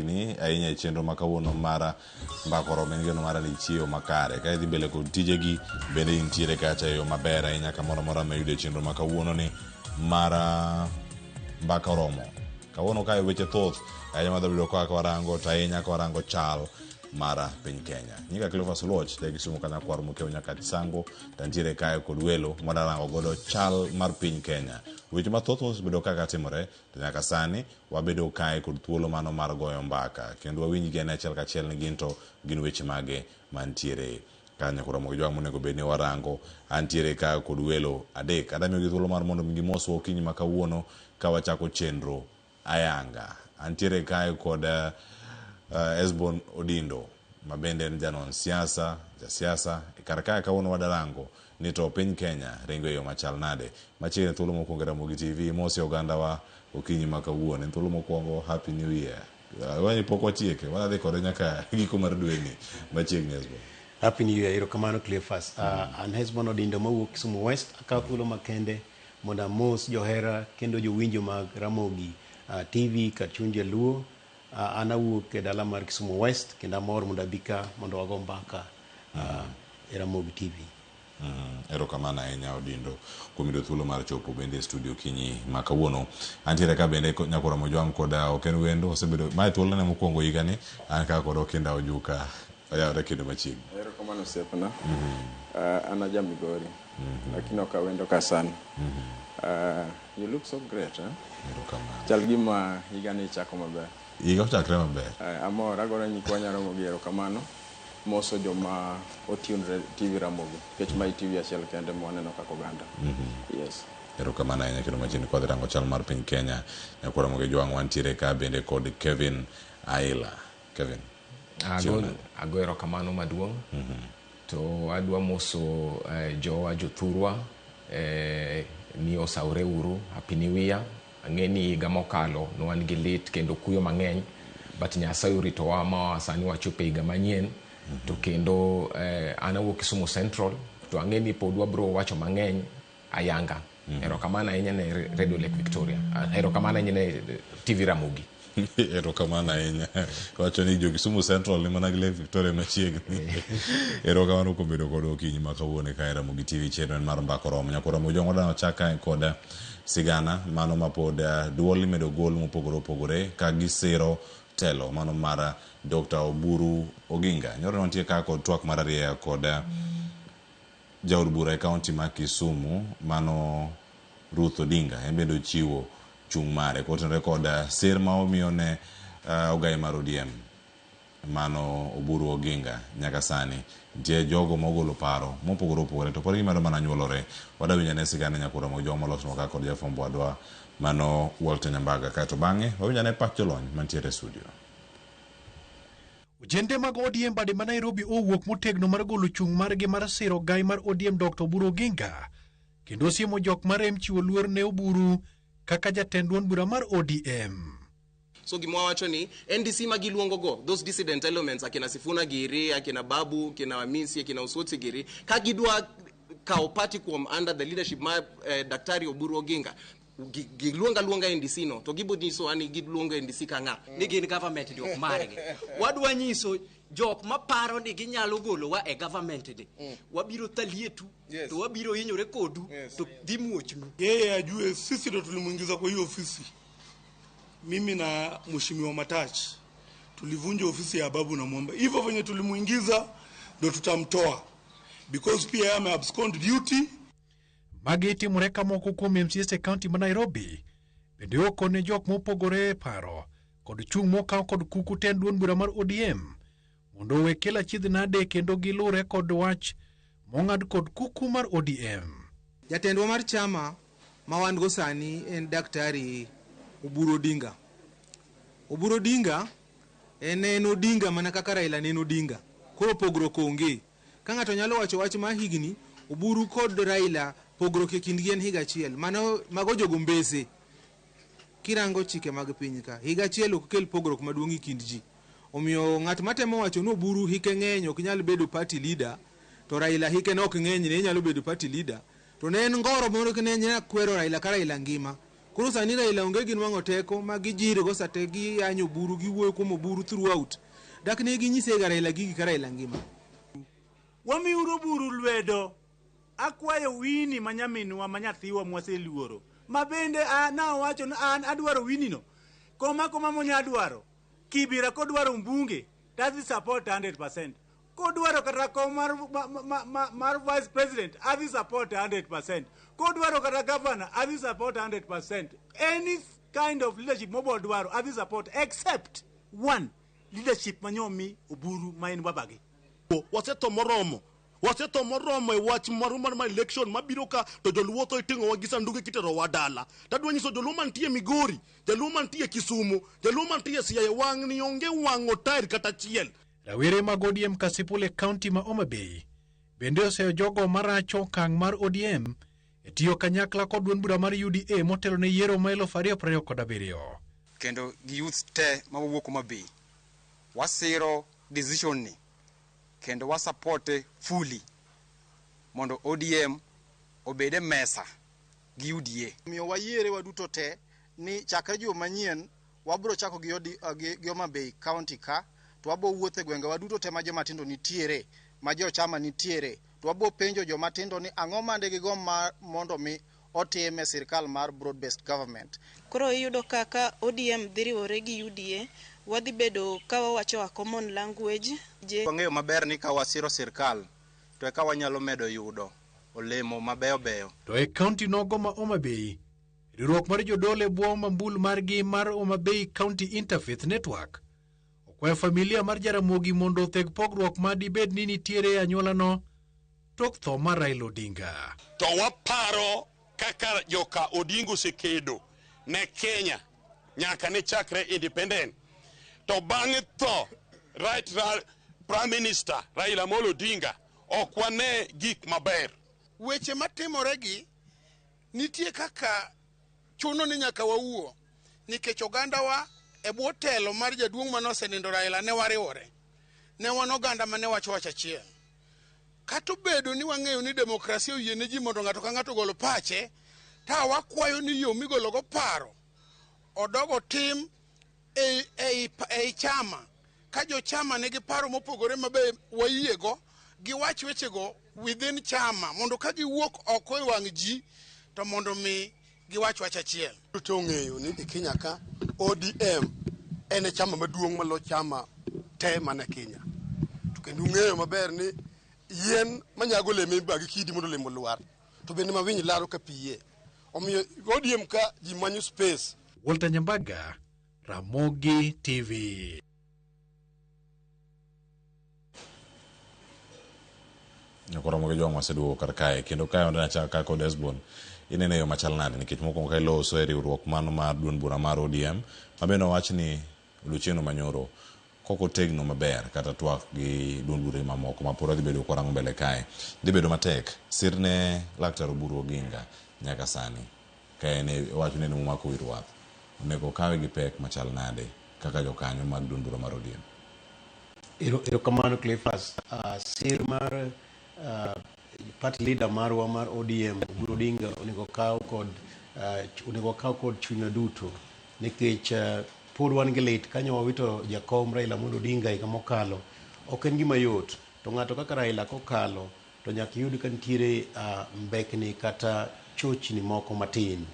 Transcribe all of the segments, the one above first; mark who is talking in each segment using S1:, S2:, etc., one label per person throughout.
S1: Machiegni ahinya e chenro ma kawuono mar Mbaka Oromo en geno mara ni ichiewo makare. Ka idhi mbele kod tijegi bende intiere kacha e yo maber ahinya kamoro amora ma iyude chenro ma kawuono ni mar Mbaka Oromo. Kawuono kae weche thoth ahinya ma dhi yudo ka warango to ahinya ka warango chal mar piny Kenya. Nyinga Cleophas Oluoch, ja Kisumu Kanyakwar Mokeo nyaka Chisango, to antiere kae kod welo mwadwa rango godo chal mar piny Kenya. Weche mathoth osebedo kaka timore to nyaka sani wabedo kae kod thuolo mano mar goyo mbaka kendo wawinj gi ane achiel kachiel ni gin to gin weche mage mantiere kanyo koro Ramogi Jwang' monego bed ni warango. Antiere ka kod welo adek. Adwa miyogi thuolo mar mondo mi gimoswa okinyi ma kawuono ka wachako chenro ayanga. Antiere kae kod Esbon Odindo ma bende en janon siasa, jasiasa. E kar kae kawuono wadarango ni to piny Kenya ringo e yo machal nade. Machiegni thuolo mokwongo e Ramogi TV, mosi ogandawa okinyi ma kawuono. En thuolo mokwongo, Happy New Year. Wani pok watieke, wadhi kode nyaka giko mar dweni machiegni Esbon.
S2: Happy New Year, erokamano Cleophas. An Hesbon Odindo mawuok Kisumu West. Akawo thuolo makende mondo amos johera kendo jowinjo mag Ramogi TV kar chuny jaluo. An awuok e dala mar Kisumu West kendo amor mondo abi ka mondo wago mbaka e Ramogi TV.
S1: Erokamano ahinya Odindo kuom yudo thuolo mar chopo bende e studio kinyi ma kawuono. Antiere ka bende Nyakwar Mojwang' kod ok en wendo osebedo mae thuolone mokwongo higani an ka kod Okinda Ojuka oyawore kendo machiegni.
S3: Erokamano osiepna. An aja Migori. Lakini ok awendo ka sani. You look so great, eh?
S1: Erokamano.
S3: Chal gima higani ichako maber.
S1: Higa ochakre maber.
S3: Amor, agoro nyikwa Nyaramogi erokamano. Moso joma otune TV Ramogi. Nikech mae TV achiel kende mwaneno kaka oganda. Yes.
S1: Erokamano ahinya kendo machiegni kwa dhi rango chal mar piny Kenya. Nyakwar Ramogi Jwang' wantiere ka bende kod Kevin Aila. Kevin.
S4: Ago, ago erokamano maduong'. To adwa moso jowa jothurwa ni osawre uru, Happy New Year. Ang'e ni higa mokalo ne wan gi lit kendo kuyo mang'eny, but Nyasaye oritowa ma sani wachopo e higa manyien. To kendo an awuok Kisumu Central, to ang'e ni pod wabro wacho mang'eny ayanga. Erokamano ahinya ne Radio Lake Victoria. Erokamano ahinya ne TV Ramogi.
S1: Erokamano ahinya. Wacho ni jo Kisumu Central ni mana gi Lake Victoria machiegni. Erokamano kuom bedo kodwa okinyi ma kawuono ka e Ramogi TV chenro en mar Mbaka Oromo. Nyakwar Ramogi Jwang' wadwa wachak kae kod sigana mano ma pod duol imedo gol mopogore opogore ka gisiro telo mano mar Dr. Oburu Oginga. Nyoro ne wantie ka kod twak mar arieya kod jaod bura e kaunti ma Kisumu mano Ruth Odinga. En bende ochiwo chung' mare kotenore kod sir ma omiyo ne ogai mar ODM mano Oburu Oginga nyaka sani. Nitie jogo mogolo paro mopogore opogore to pod gimedo mana nyuolore. Wadwa winjo ane sigana Nyakwar Ramogi Jwang' molosnwa ka kod jafwambo wadwa mano Walter Nyambaga. Kaeto bang'e wawinjo ane pach jolony mantiere e studio.
S5: Ojende mag ODM bade ma Nairobi owuok motegno mar golo chung' margi mar siro gai mar ODM Dr. Oburu Oginga kendo osiemo jok marem chiwo luor ne Oburu kaka jatend duond bura mar ODM.
S6: So gima wawacho ni NDC ma giluongo go those dissident elements akina Sifuna giri, akina Babu, akina Amisi, akina Osotsi giri, ka gidwa kawo party kuom under the leadership ma Daktari Oburu Oginga, giluonga luonga NDC no to gibo nyiso ani giluongo NDC ka ng'a
S7: ni gin government ni ok margi. Wadwa nyiso jok maparo ni ginyalo golowa e government ni wabiro thalietu to wabiro hinyore kodu to dhi muochnu.
S8: Yeye ajue sisi ndo tulimuingiza kwa hiyo ofisi. Mimi na Mheshimiwa Matach tulivunja ofisi ya Babu na Mwamba. Hivyo venye tulimuingiza ndo tutamtoa because pia yeye ame abscond duty.
S5: Magi timore ka moko kuom MCAs e kaunti ma Nairobi bende okone jok mopogore e paro kod chung' mokaw kod kuku tend duond bura mar ODM mondo owe kelo achiedh nade kendo gilure kod wach mong'ad kod kuku mar ODM.
S9: Jatendwa mar chama ma wan go sani en Daktari Oburu Odinga. Oburu Odinga en Odinga mana kaka Raila ne en Odinga. Koro pogruok onge. Ka ng'ato nyalo wacho wach ma higni, Oburu kod Raila pogruok e kindgi en higa achiel. Mano mago jogo mbese. Kirango chike mag piny ka, higa achiel ok kel pogruok maduong' e kind ji. Omiyo ng'at matemo wacho ni Oburu hike ng'eny ok nyal bedo party leader, to Raila hike ne ok ng'eny ne nyalo bedo party leader. To ne en ngoro moro ne kwero Raila ka Raila ngima. Koro sani Raila onge gi nwang'o teko ma gijirgo sate giyanyo Oburu, giwuoyo kuom Oburu throughout. Dak ne ginyisega Raila gigi ka Raila ngima.
S10: Wamiuru Oburu lwedo. Akwayo Winnie ma nyaminwa ma nyathiwa mwaseluoro. Ma bende nawacho ni an adwaro Winnie no. Koma koma monya dwaro. Kibira kodwaro mbunge, tadhi support 100%. Kodwaro kata kom mar vice president, adhi support 100%. Kodwaro kata governor, adhi support 100%. Any kind of leadership mobo dwaro, adhi support except one leadership manyomi Oburu ma en babagi.
S8: Wasetho moromo. Wasetho moromo e wach marwa mar election mabiro ka to joluo tho iting'owa gi sanduge kiterowa dala. Tadwa nyiso joluo mantie Migori, jaluo mantie Kisumu, jaluo mantie Siaya wang'ni onge wang'o tair kata achiel.
S5: Rawere mag ODM Kasipul e kaunti ma Homa Bay bende oseyo jogo maracho okang' mar ODM e tiyo kanyakla kod duond bura mar UDA motelo ne yiero ma 2027.
S11: Kendo gi youth te mawuok Homa Bay wasiro decision ni kendo wasupporte fully mondo ODM obed e mesa gi UDA.
S12: Omiyo wayiere waduto te ni chakre juma manyien wabiro chako gi Homa Bay County ka to wabo wuotho e gwenge waduto te ma joma tindo nitiere, ma jochama nitiere, to wabo penjo joma tindo ni ang'o mande gigomb mondo mi otim e sirkal mar broad based government.
S13: Koro iyudo kaka ODM dhi riwore gi UDA, wadhi bedo ka wawacho a common language.
S14: Wang'eyo maber ni ka wasiro sirkal to eka wanyalo medo yudo olemo mabeyo beyo.
S5: To e kaunti nogo ma Homa Bay, riwruok mar jodolo e bwo mambul margi mar Homa Bay County Interfaith Network okwayo familia mar Jaramogi mondo otheg pogruok ma dibed ni nitiere e anyuolano tok tho mar Raila Odinga.
S15: To waparo kaka joka Odinga osekedo ne Kenya nyaka ne chakre independent. To bang'e tho right Prime Minister Raila Amolo Odinga ok wane gik maber.
S16: Weche matimore gi nitie kaka chuno ni nyaka wawuo nikech ogandawa e bwo telo mar jaduong' mane osenindo Raila ne wariwore. Ne wan oganda mane wacho wach achiel. Kata obedo ni wang'eyo ni demokrasia oyie ne ji mondo ng'ato ka ng'ato ogol pache, ta wakwayo ni yo migologo paro odog otim ei chama. Ka jochama nigi paro mopogore mabe wayiego, giwach wechego within chama mondo ka giwuok oko e wang' ji to mondo mi giwach wach achiel.
S17: Duto ong'eyo ni e Kenya ka ODM en e chama maduong' malo chama te man e Kenya. To kendo ung'eyo maber ni yien manyago olemo ibage kidi mondo olemo olwar, to bende ma winy laro ka piye. Omiyo ODM ka ji manyo space.
S5: Walter Nyambaga, Ramogi TV.
S1: Koro gi jwang' waseduogo kar kae kendo kae ondana chak ka kod Hesbon inene yo machal nade nikech mokwongo ka iloso e riwruok mano mar duond bura mar ODM ma bende owach ni odiochieng'no manyoro kok otegno maber kata twak gi duond bura mamoko ma pod wadhi bedo kwarango mbele kae dhi bedo matek sirne Laktar Oburu Oginga nyaka sani ka en wacho ni en momako wi rwath onego okawe gi pek machal nade kaka jokanyo mag duond bura mar ODM.
S2: Erokamano Cleophas. Sir mar party leader marwa mar ODM Oburu Odinga onego okaw kod chunywa duto nikech pod wan gi lit kanyo wawito jakom Raila Amolo Odinga higa mokalo. Ok en gima yot to ng'ato kaka Raila kokalo to nyaka iyud ka nitiere mbekni kata chochni moko matin.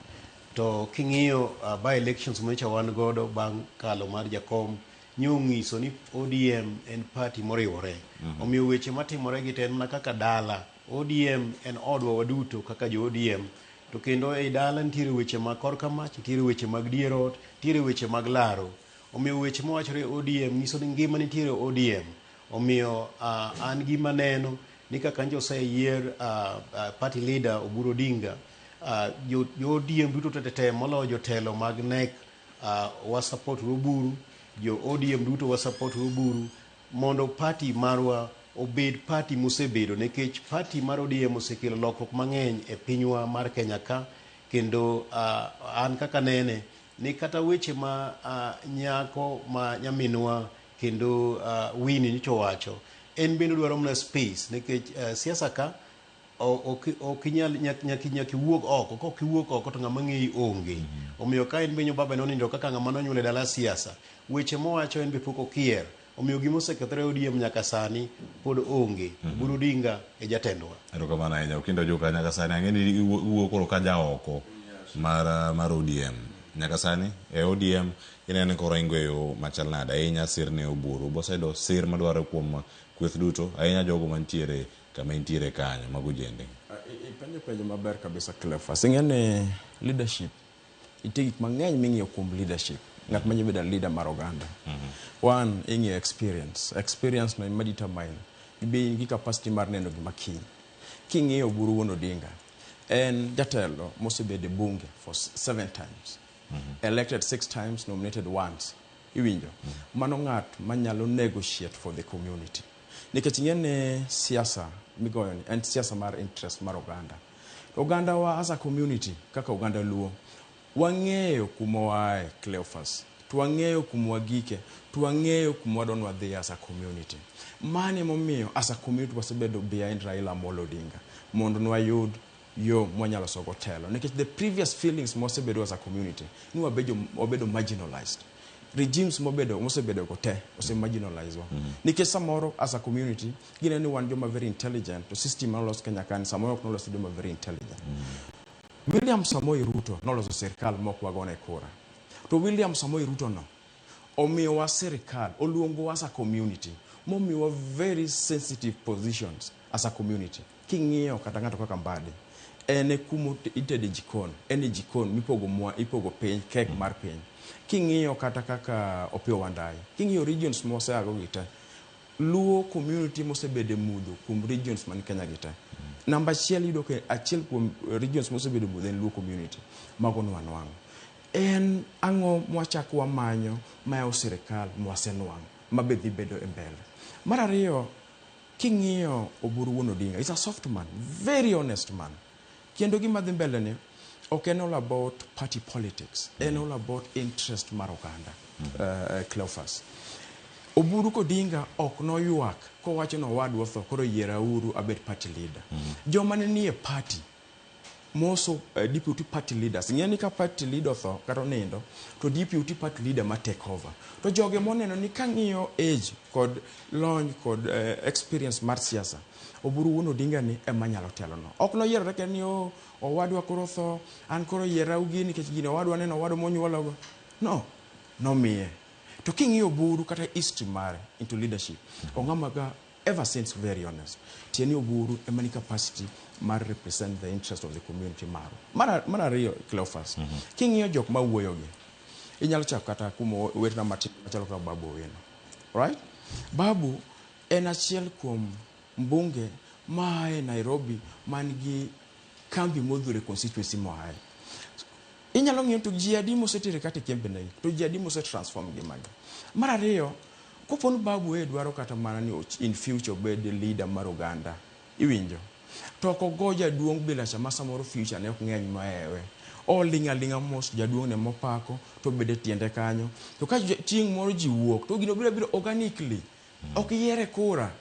S2: To king'iyo by elections manyocha wan godo bang' kalo mar jakom nyong'iso ni ODM en party moriwore. Omiyo weche matimore gi te en mana kaka dala. ODM en odwa waduto kaka jo ODM. To kendo ei dala nitiere weche mag korka mach, nitiere weche mag dier ot, nitiere weche mag laro. Omiyo weche mawachore e ODM nyiso ni ngima nitiere ODM. Omiyo an gima neno ni kaka njo oseyier party leader Oburu Odinga, jo ODM duto te moloyo jotelo mag NEC wa support Oburu, jo ODM duto wa support Oburu mondo party marwa obed party mosebedo nikech party mar ODM osekelo lokruok mang'eny e pinywa mar Kenya ka kendo an kaka nene ni kata weche ma nyako ma nyaminwa kendo Winnie nyocha owacho en bende odwaro mana space nikech siasa ka Ok ok inyal nyaka nyaka iwuog oko. Kok iwuok oko to ng'ama ng'eyi onge. Omiyo ka en be baba nonindo kaka ng'ama nonyuol e dala siasa, weche mowacho en be pok okier. Omiyo gima osekethore ODM nyaka sani pod onge. Oburu Odinga e jatendwa.
S1: Erokamano ahinya Okindo Juka nyaka sani ang'e ni iwuo koro ka jaoko mar ODM. Nyaka sani e ODM ineno ni koro ingo e yo machal nade ahinya sir ne Oburu. Boseyudo sir madwarore kuom kweth duto ahinya jogo mantiere kama intiere kanyo mago ojende.
S3: Ipenjo penjo maber kabisa Cleophas. Ing'e ni leadership nitie gik mang'eny ming'iyo kuom leadership. Ng'at ma bedo leader mar oganda. One, ing'iyo experience. Experience no ema determine be in gi capacity mar neno gima kiny. King'iyo Oburu wuon Odinga, en jatelo mosebedo e bunge for 7 times. Elected 6 times, nominated once. Iwinjo? Mano ng'at manyalo negotiate for the community. Nikech ing'e ni siasa migoyo ni en siasa mar interest mar oganda. Oganda wa as a community kaka oganda Luo wang'eyo kuma waaye Cleophas, to wang'eyo kuma wagike, to wang'eyo kuma wadwa ni wadhiye as a community. Mano emomiyo as a community wasebedo behind Raila Amolo Odinga mondo nwayud yo mwanyalo sogo telo. Nikech the previous feelings mwasebedo as a community ni wabedo marginalized. Regimes mosebedo go te ose marginalize wa. Nikech samoro as a community gineno ni wan joma very intelligent to system manolos Kenya ka ni samoro ok nolos joma very intelligent. William Samoei Ruto noloso sirkal mok wagone kura. To William Samoei Ruto no omiyowa sirkal, oluongowa as a community, momiyowa very sensitive positions as a community. King'iyo kata ng'ato kaka Mbadi, en e kuma itede jikon, en e jikon mipogo mwa, ipogo piny, kek mar piny. King'iyo kata kaka Opiyo Wandayi, king'iyo regions moseago gi te, Luo community mosebedo e mudho kuom regions man Kenya gi te. Namba achiel iyudo ka achiel kuom regions mosebedo e mudho en Luo community. Mago nwanwang'o. En ang'o mwachako wamanyo mayawo sirikal mwasenwang'o mabe dhi bedo e mbele. Mar ariyo, king'iyo Oburu wuon Odinga, is a soft man, very honest man. Kendo gima dhi mbele ni, ok en all about party politics, en all about interest mar oganda, Cleophas. Oburu Odinga ok noywak kowacho ni owadwa otho koro yierauru abed party leader. Joma ne nie party moso deputy party leaders. Ing'e ni ka party leader otho kata onindo to deputy party leader ma take over. To joge moneno ni kang'iyo age kod lony kod experience mar siasa, Oburu wuon Odinga ni ema nyalo telo no. Ok noyierore kende ni oh, owadwa koro otho, an koro yiera gini nikech gini owadwa neno owadwa monyuologo. No, nomiye. To king'iyo Oburu kata history mare into leadership, ong'ama ga ever since very honest. Tieni Oburu ema ni capacity mar represent the interest of the community maro. Mar ariyo, Cleophas, king'iyo jok mawuoyo gi, inyalo chako kata kuom owetena matin machalo kaka Babu Owino. Right? Babu en achiel kuom mbunge maae Nairobi man gi kambi modhuro e constituency moae. Inyalo ng'iyo to ji adi mosetere kata e kembene to ji adi mose transform ngimagi. Mar ariyo, kopo ni Babu e dwaro kata mana ni in future obed leader mar oganda, iwinjo? To ok ogo jaduong' bila cha ma samoro future ne ok ng'eny mohewe. Oling' aling'a mos jaduong' ne mopako to obed e tiende kanyo. To ka chieng' moro ji wuok to gino biro abiro organically. Ok yiere kura.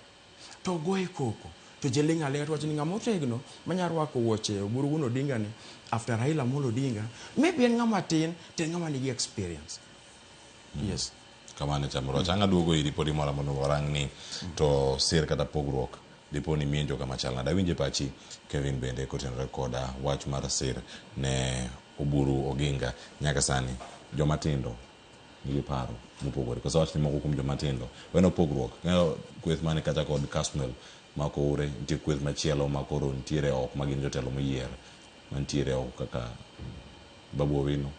S3: To goye koko. To ji ling' aling'a to wacho ni ng'ama otegno manya rwako wuoche Oburu wuon Odinga ni after Raila Amolo Odinga, maybe en ng'ama tin to en ng'ama nigi experience. Yes.
S1: Kamano chamoro. Wach ang' aduogo iri podi mora mondo warang ni to sir kata pogruok dipo ni mienjo kama chal nade. Awinje pachi Kevin bende kotenore koda wach mar sir ne Oburu Oginga nyaka sani joma tindo nigi paro mopogore. Koso wach ni moko kuom joma tindo weno pogruok. Ng'eyo kweth mane kata kod Kasmuel ma Oure, nitie kweth machielo ma koro nitiere oko ma gin jotelo moyier mantiere oko kaka Babu Owino,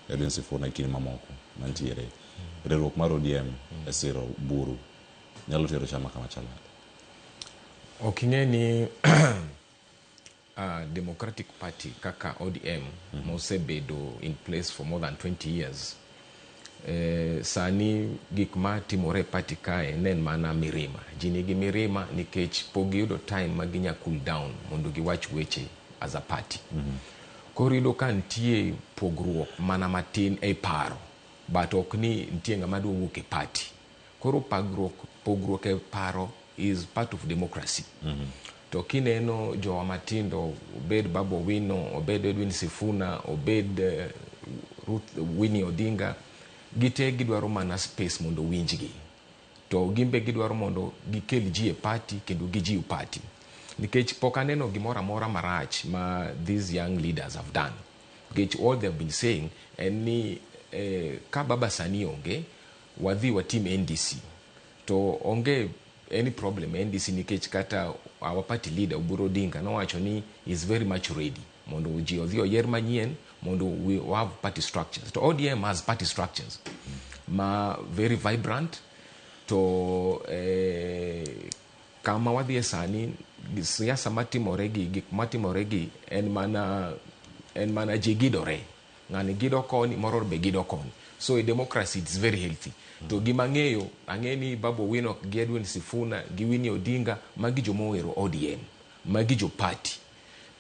S1: Edwin Sifuna e kind mamoko mantiere. Riwruok mar ODM e siro Oburu nyalo tero chama kama chal nade?
S4: Ok ing'e ni Democratic Party kaka ODM mosebedo in place for more than 20 years, sani gik ma timore e party kae ne en mana mirima. Ji nigi mirima nikech pok giyudo time ma ginya cool down mondo giwach weche as a party. Koro iyudo ka nitie pogruok mana matin e paro, but ok ni nitie ng'ama dwa wuok e party. Koro pogruok e paro is part of democracy. To kineno jowa matindo, obed Babu Owino, obed Edwin Sifuna, obed Ruth Winnie Odinga, gite gidwaro mana space mondo winjgi. To gimbe gidwaro mondo gikel ji e party kendo gijiw party. Nikech pok aneno gimoro amora marach ma these young leaders have done. Nikech all they have been saying en ni ka baba sani onge, wadhi watim NDC. To onge any problem NDC nikech kata our party leader Oburu Odinga nowacho ni is very much ready mondo ji odhi oyier manyien mondo we have party structures. To ODM has party structures ma very vibrant to kama wadhiye sani siasa matimore gi gik matimore gi en mana ji gidore. Ng'ani gido koni, moro be gido koni. So a democracy it's very healthy. To gima ang'eyo, ang'e ni Babu Owino gi Edwin Sifuna gi Winnie Odinga magi joma ohero ODM, magi jo party.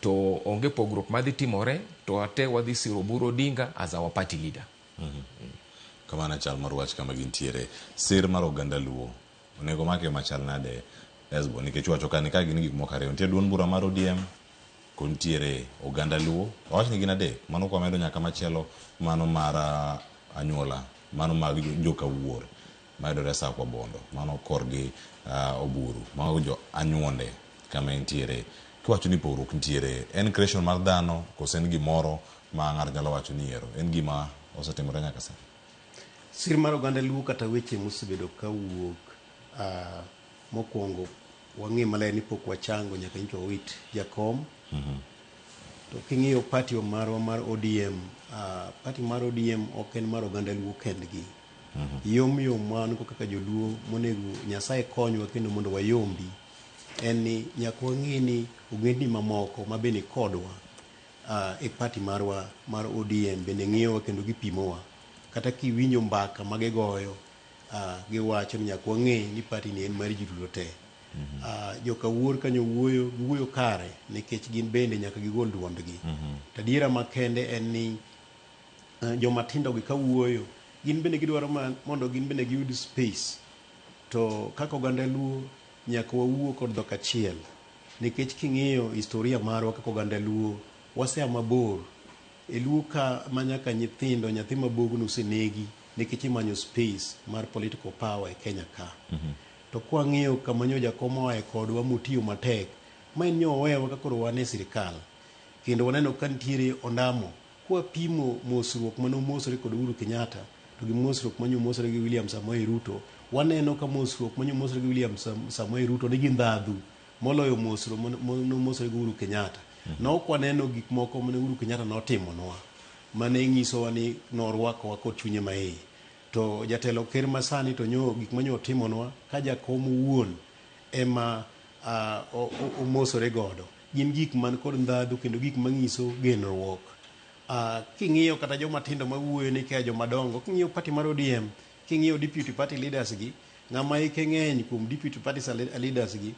S4: To onge pogruok madhi timore to ate wadhi siro Oburu Odinga as our party leader.
S1: Kamano chal mar wach kama gintiere. Sir mar oganda Luo onego make machal nade Esbo nikech wacho ka ni ka gin gik moko ariyo. Nitie duond bura mar ODM kod nitiere oganda Luo. Wawach ni gin adek. Mano kwa medo nyaka machielo mano mar anyuola, mano mag joka wuor mayudore Sakwa Bondo, mano korgi Oburu, mago jo anyuonde kama entiere. Kiwacho ni pogruok nitiere, en creation mar dhano koso en gimoro ma ng'ato nyalo wacho ni ero en gima osetimore nyaka sani?
S2: Sir mar oganda Luo kata weche mosebedo ka wuok mokwongo wang'e maler ni pok wachango nyaka nyocha wawit jakom. To king'iyo party marwa mar ODM, party mar ODM ok en mar oganda Luo kendgi. Yom yom wan go kaka joluo monego Nyasaye konywa kendo mondo wayombi en ni nyaka wang'e ni ogendni mamoko ma be ni kodwa e party marwa mar ODM bende ng'iyowa kendo gipimowa. Kata kiwinjo mbaka ma gigoyo, giwacho ni nyaka wang'e ni party ni en mar ji duto te. Joka wuor kanyo wuoyo, giwuoyo kare nikech gin bende nyaka gigol duondgi. To adiera makende en ni joma tindo gi kawuoyo, gin bende gidwaro mondo gin bende giyud space. To kaka oganda Luo nyaka wawuo kod dhok achiel. Nikech king'iyo historia marwa kaka oganda Luo, wasea mabor. E Luo ka manyaka nyithindo, nyathi mabogno osenegi nikech imanyo space mar political power e Kenya ka. To kwang'iyo kama nyo jakom oaye kodwa motiyo matek, ma en nyo owewa ka koro wan e sirikal. Kendo waneno ka nitiere ondamo. Kwapimo mosruok mane omosore kod Uhuru Kenyatta to gi mosruok mane omosore gi William Samoei Ruto, waneno ka mosruok mane omosore gi William Samoei Ruto nigi ndhadhu moloyo mosruok mane omosore gi Uhuru Kenyatta. Ne ok waneno gik moko mane Uhuru Kenyatta notimonwa mane nyisowa ni norwakowa kod chunye maiye. To jatelo ker masani to nyo gik manyo otimonwa ka jakom owuon ema omosore godo. Gin gik man kod ndhadhu kendo gik manyiso genruok. King'iyo kata joma tindo mawuoyo ni kia joma dongo, king'iyo party mar ODM, king'iyo deputy party leaders gi, ng'ama hike ng'eny kuom deputy party leaders gi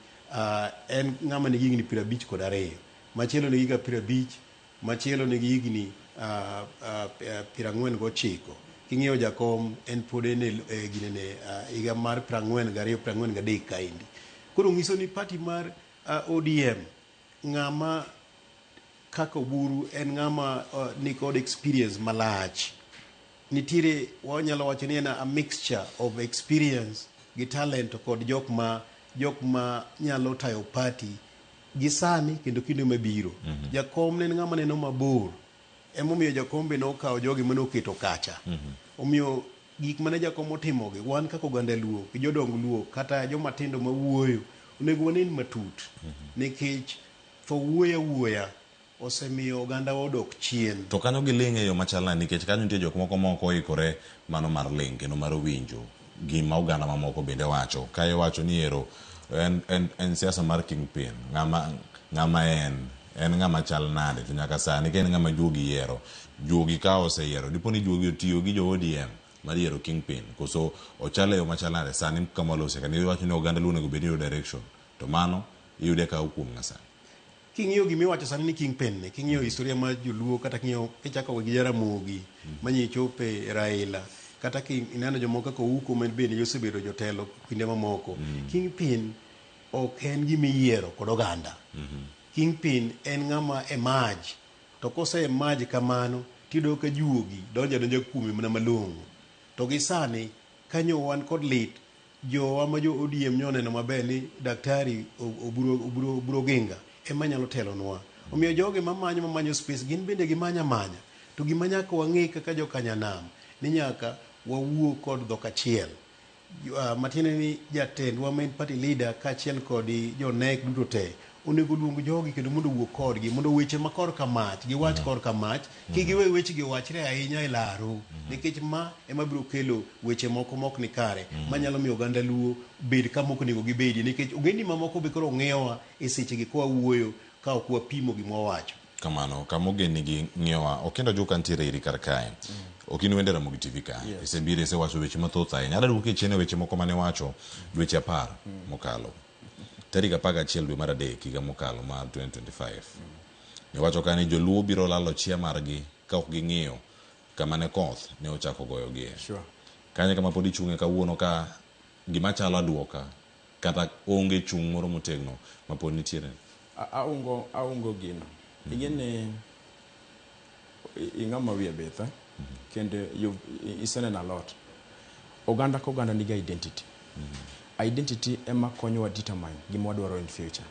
S2: en ng'ama nigi higni 52. Machielo nigi higa 50, machielo nigi higni 49. King'iyo jakom en pod en e ginene higa mar 42, 43 kaendi. Koro nyiso ni party mar ODM ng'ama kaka Oburu en ng'ama nikod experience malach. Nitiere wanyalo wacho ni en a mixture of experience gi talent kod jok ma nyalo tayo party gi sani kendo kinde mabiro. Jakom ne en ng'ama neno mabor. Emomiyo jakom be nokawo jogi mane oketo kacha. Omiyo gik mane jakom otimogi, wan kaka oganda Luo gi jodong Luo kata joma tindo mawuoyo onego wanen matut. Nikech tho wuoyo awuoya osemiyo oganda odok chien.
S1: To kanyo giling' e yo machal nade nikech kanyo nitie jok moko ma ok oikore mano mar ling' kendo mar winjo gima oganda mamoko bende wacho. Ka iwacho ni ero en siasa mar kingpin, ng'ama en ng'ama chal nade to nyaka sani ka en ng'ama juogi yiero, juogi ka oseyiero dipo ni juogi otiyo gi jo ODM mar yiero kingpin koso ochal e yo machal nade sani kama walose ka iwacho ni oganda Luo onego bed ni yudo direction to mano iyude ka kuom ng'a sani?
S2: King'iyo gima iwacho sani ni kingpin ni, king'iyo historia mar joluo kata king'iyo kichako gi Jaramogi manye chope Raila kata kineno jomoko kaka Ouko ma bende osebedo jotelo kinde mamoko. Kingpin ok en gima iyiero kod oganda. Kingpin en ng'ama emerge to kose emerge kamano tiyudo ka juogi donjo adonja kuome mana malong'o. To gi sani kanyo wan kod lit jowa ma jo ODM nyoneno maber ni daktari Oburu, Oburu, Oburu Oginga ema nyalo telonwa. Omiyo jogi mamanyo mamanyo space gin bende gimanya manya. To gima nyaka wang'e kaka jokanyanam ni nyaka wawuo kod dhok achiel. Matiende ni jatendwa ma en party leader kaachiel kod jo NEC duto te onego luong jogi kendo mondo owuo kodgi mondo weche ma korka mach giwach korka mach kik giwe wechegi owachre ahinya e laro nikech ma ema biro kelo weche moko mok ni kare manyalo miyo oganda luo bed kama ok onego gibedie nikech ogendni mamoko be koro ng'iyowa e sechegi ka wawuoyo ka ok wapimo gima wawacho.
S1: Kamano, kama ogendni ng'iyowa, Okindo Juka nitiere iri kar kae. Ok in wende Ramogi TV ka.
S3: Yes.
S1: Isebiro isewacho weche mathoth ahinya. Adwa duoki chien e weche moko mane iwacho dweche 10 mokalo. Tarik 11 dwe mar 3 higa mokalo mar 2025. Niwacho ka ni joluo biro lalo chia margi ka ok ging'iyo kama ne koth ne ochako goyogie.
S3: Sure.
S1: Kanyo kama pod ichung'e kawuono ka gima chalo aduoka kata onge chung' moro motegno ma pod nitiere.
S3: Aungo aungo gino. Ing'e ni ing'ama wiye bith, eh? Kendo iseneno a lot. Oganda ka oganda nigi identity. Identity ema konyowa determine gima wadwaro in future.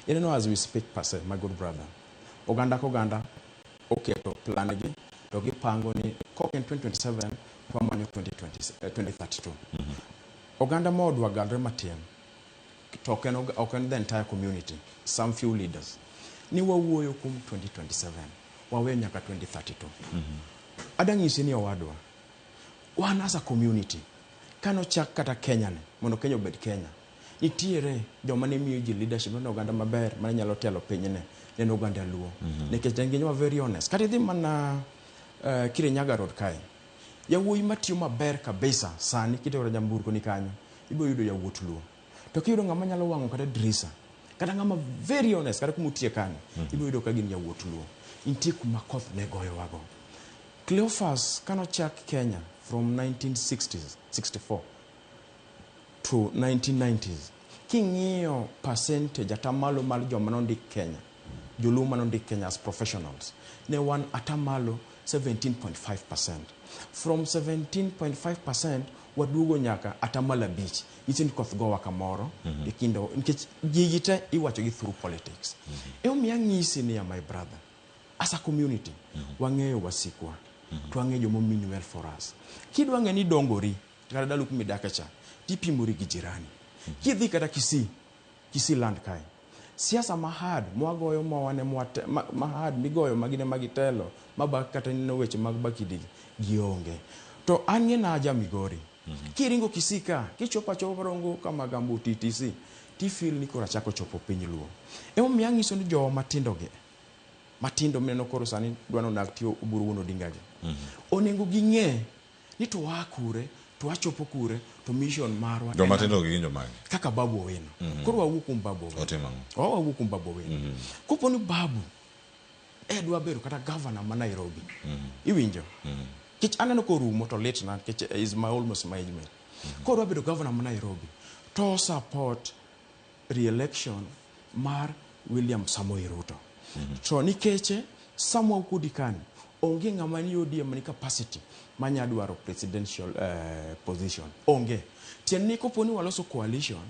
S3: Ineno as we speak per se, my good brother. Oganda ka oganda oketo plan gi to gipango ni kok en 2027 to wamanyo 2020, 2032. Oganda ma odwa galre matin to ok en, ok en the entire community, some few leaders. Ni wawuoyo kuom 2027, waweyo nyaka 2032. Adwa nyisi ni owadwa, wan as a community, kanochak kata Kenya ni, mondo Kenya obed Kenya, nitiere joma ne miyo ji leadership, ne oganda maber mane nyalo telo pinyni, ne en oganda Luo. Nikech ne gin very honest. Kata idhi mana Kirinyaga Road kae, yawuoyi matiyo maber kabisa sani kitero nyamburko ni kanyo, ibiro yudo yawuot Luo. To kiyudo ng'ama nyalo wang'o kata drisa, kata ng'ama very honest, kata kuma otiye kanyo, ibiro yudo ka gin yawuot Luo. Nitie kuma koth ne goyowago. Cleophas kanochak Kenya from 1960s, 64 to 1990s, king'iyo percentage atamalo mar joma nondik Kenya, joluo manondik Kenya as professionals, ne wan atamalo 17.5%. From 17.5% waduogo nyaka atamalo 5. Nyiso ni koth gowa kamoro e kind nikech gigi te iwacho gi through politics. Emomiyo anyisi niya my brother, as a community, wang'eyo wasikwa, to wang'eyo joma mean well for us. Kidwa ng'e ni dongori, kata dalu kuma idake cha, tipimori gi jirani. Kidhi kata Kisii, Kisii land kae, siasa ma hard mwagoyo mawane mwate, ma hard migoyo magine magitelo mabak kata neno weche mag bakidigi gionge. To an ng'e na aja Migori. Kiringo Kisii ka, kichopo achopa Rongo kama Gambo TTC, tifeel ni koro achako chopo piny Luo. Emomiyo ang'iso ni jowa matindo gi, matindo mineno koro sani dwa ni tiyo Oburu wuon Odinga gi. Onego ging'e ni to waa kure, to wachopo kure, to mission marwa
S1: Joma tindo gi gin jomage?
S3: Kaka Babu Owino. Koro wawuo kuom Babu Owino.
S1: Otimo ang'o?
S3: Wawuo kuom Babu Owino. Kopo ni Babu e dwa bedo kata governor ma Nairobi. Iwinjo? Kech aneno korumo to litna nikech is my almost my age mate. Kodwa bedo governor ma Nairobi to support re-election mar William Samoei Ruto. To nikech Samuel Kudi kani onge ng'ama ni ODM ni capacity manya dwaro presidential position. Onge. Tiend ni kopo ni waloso coalition,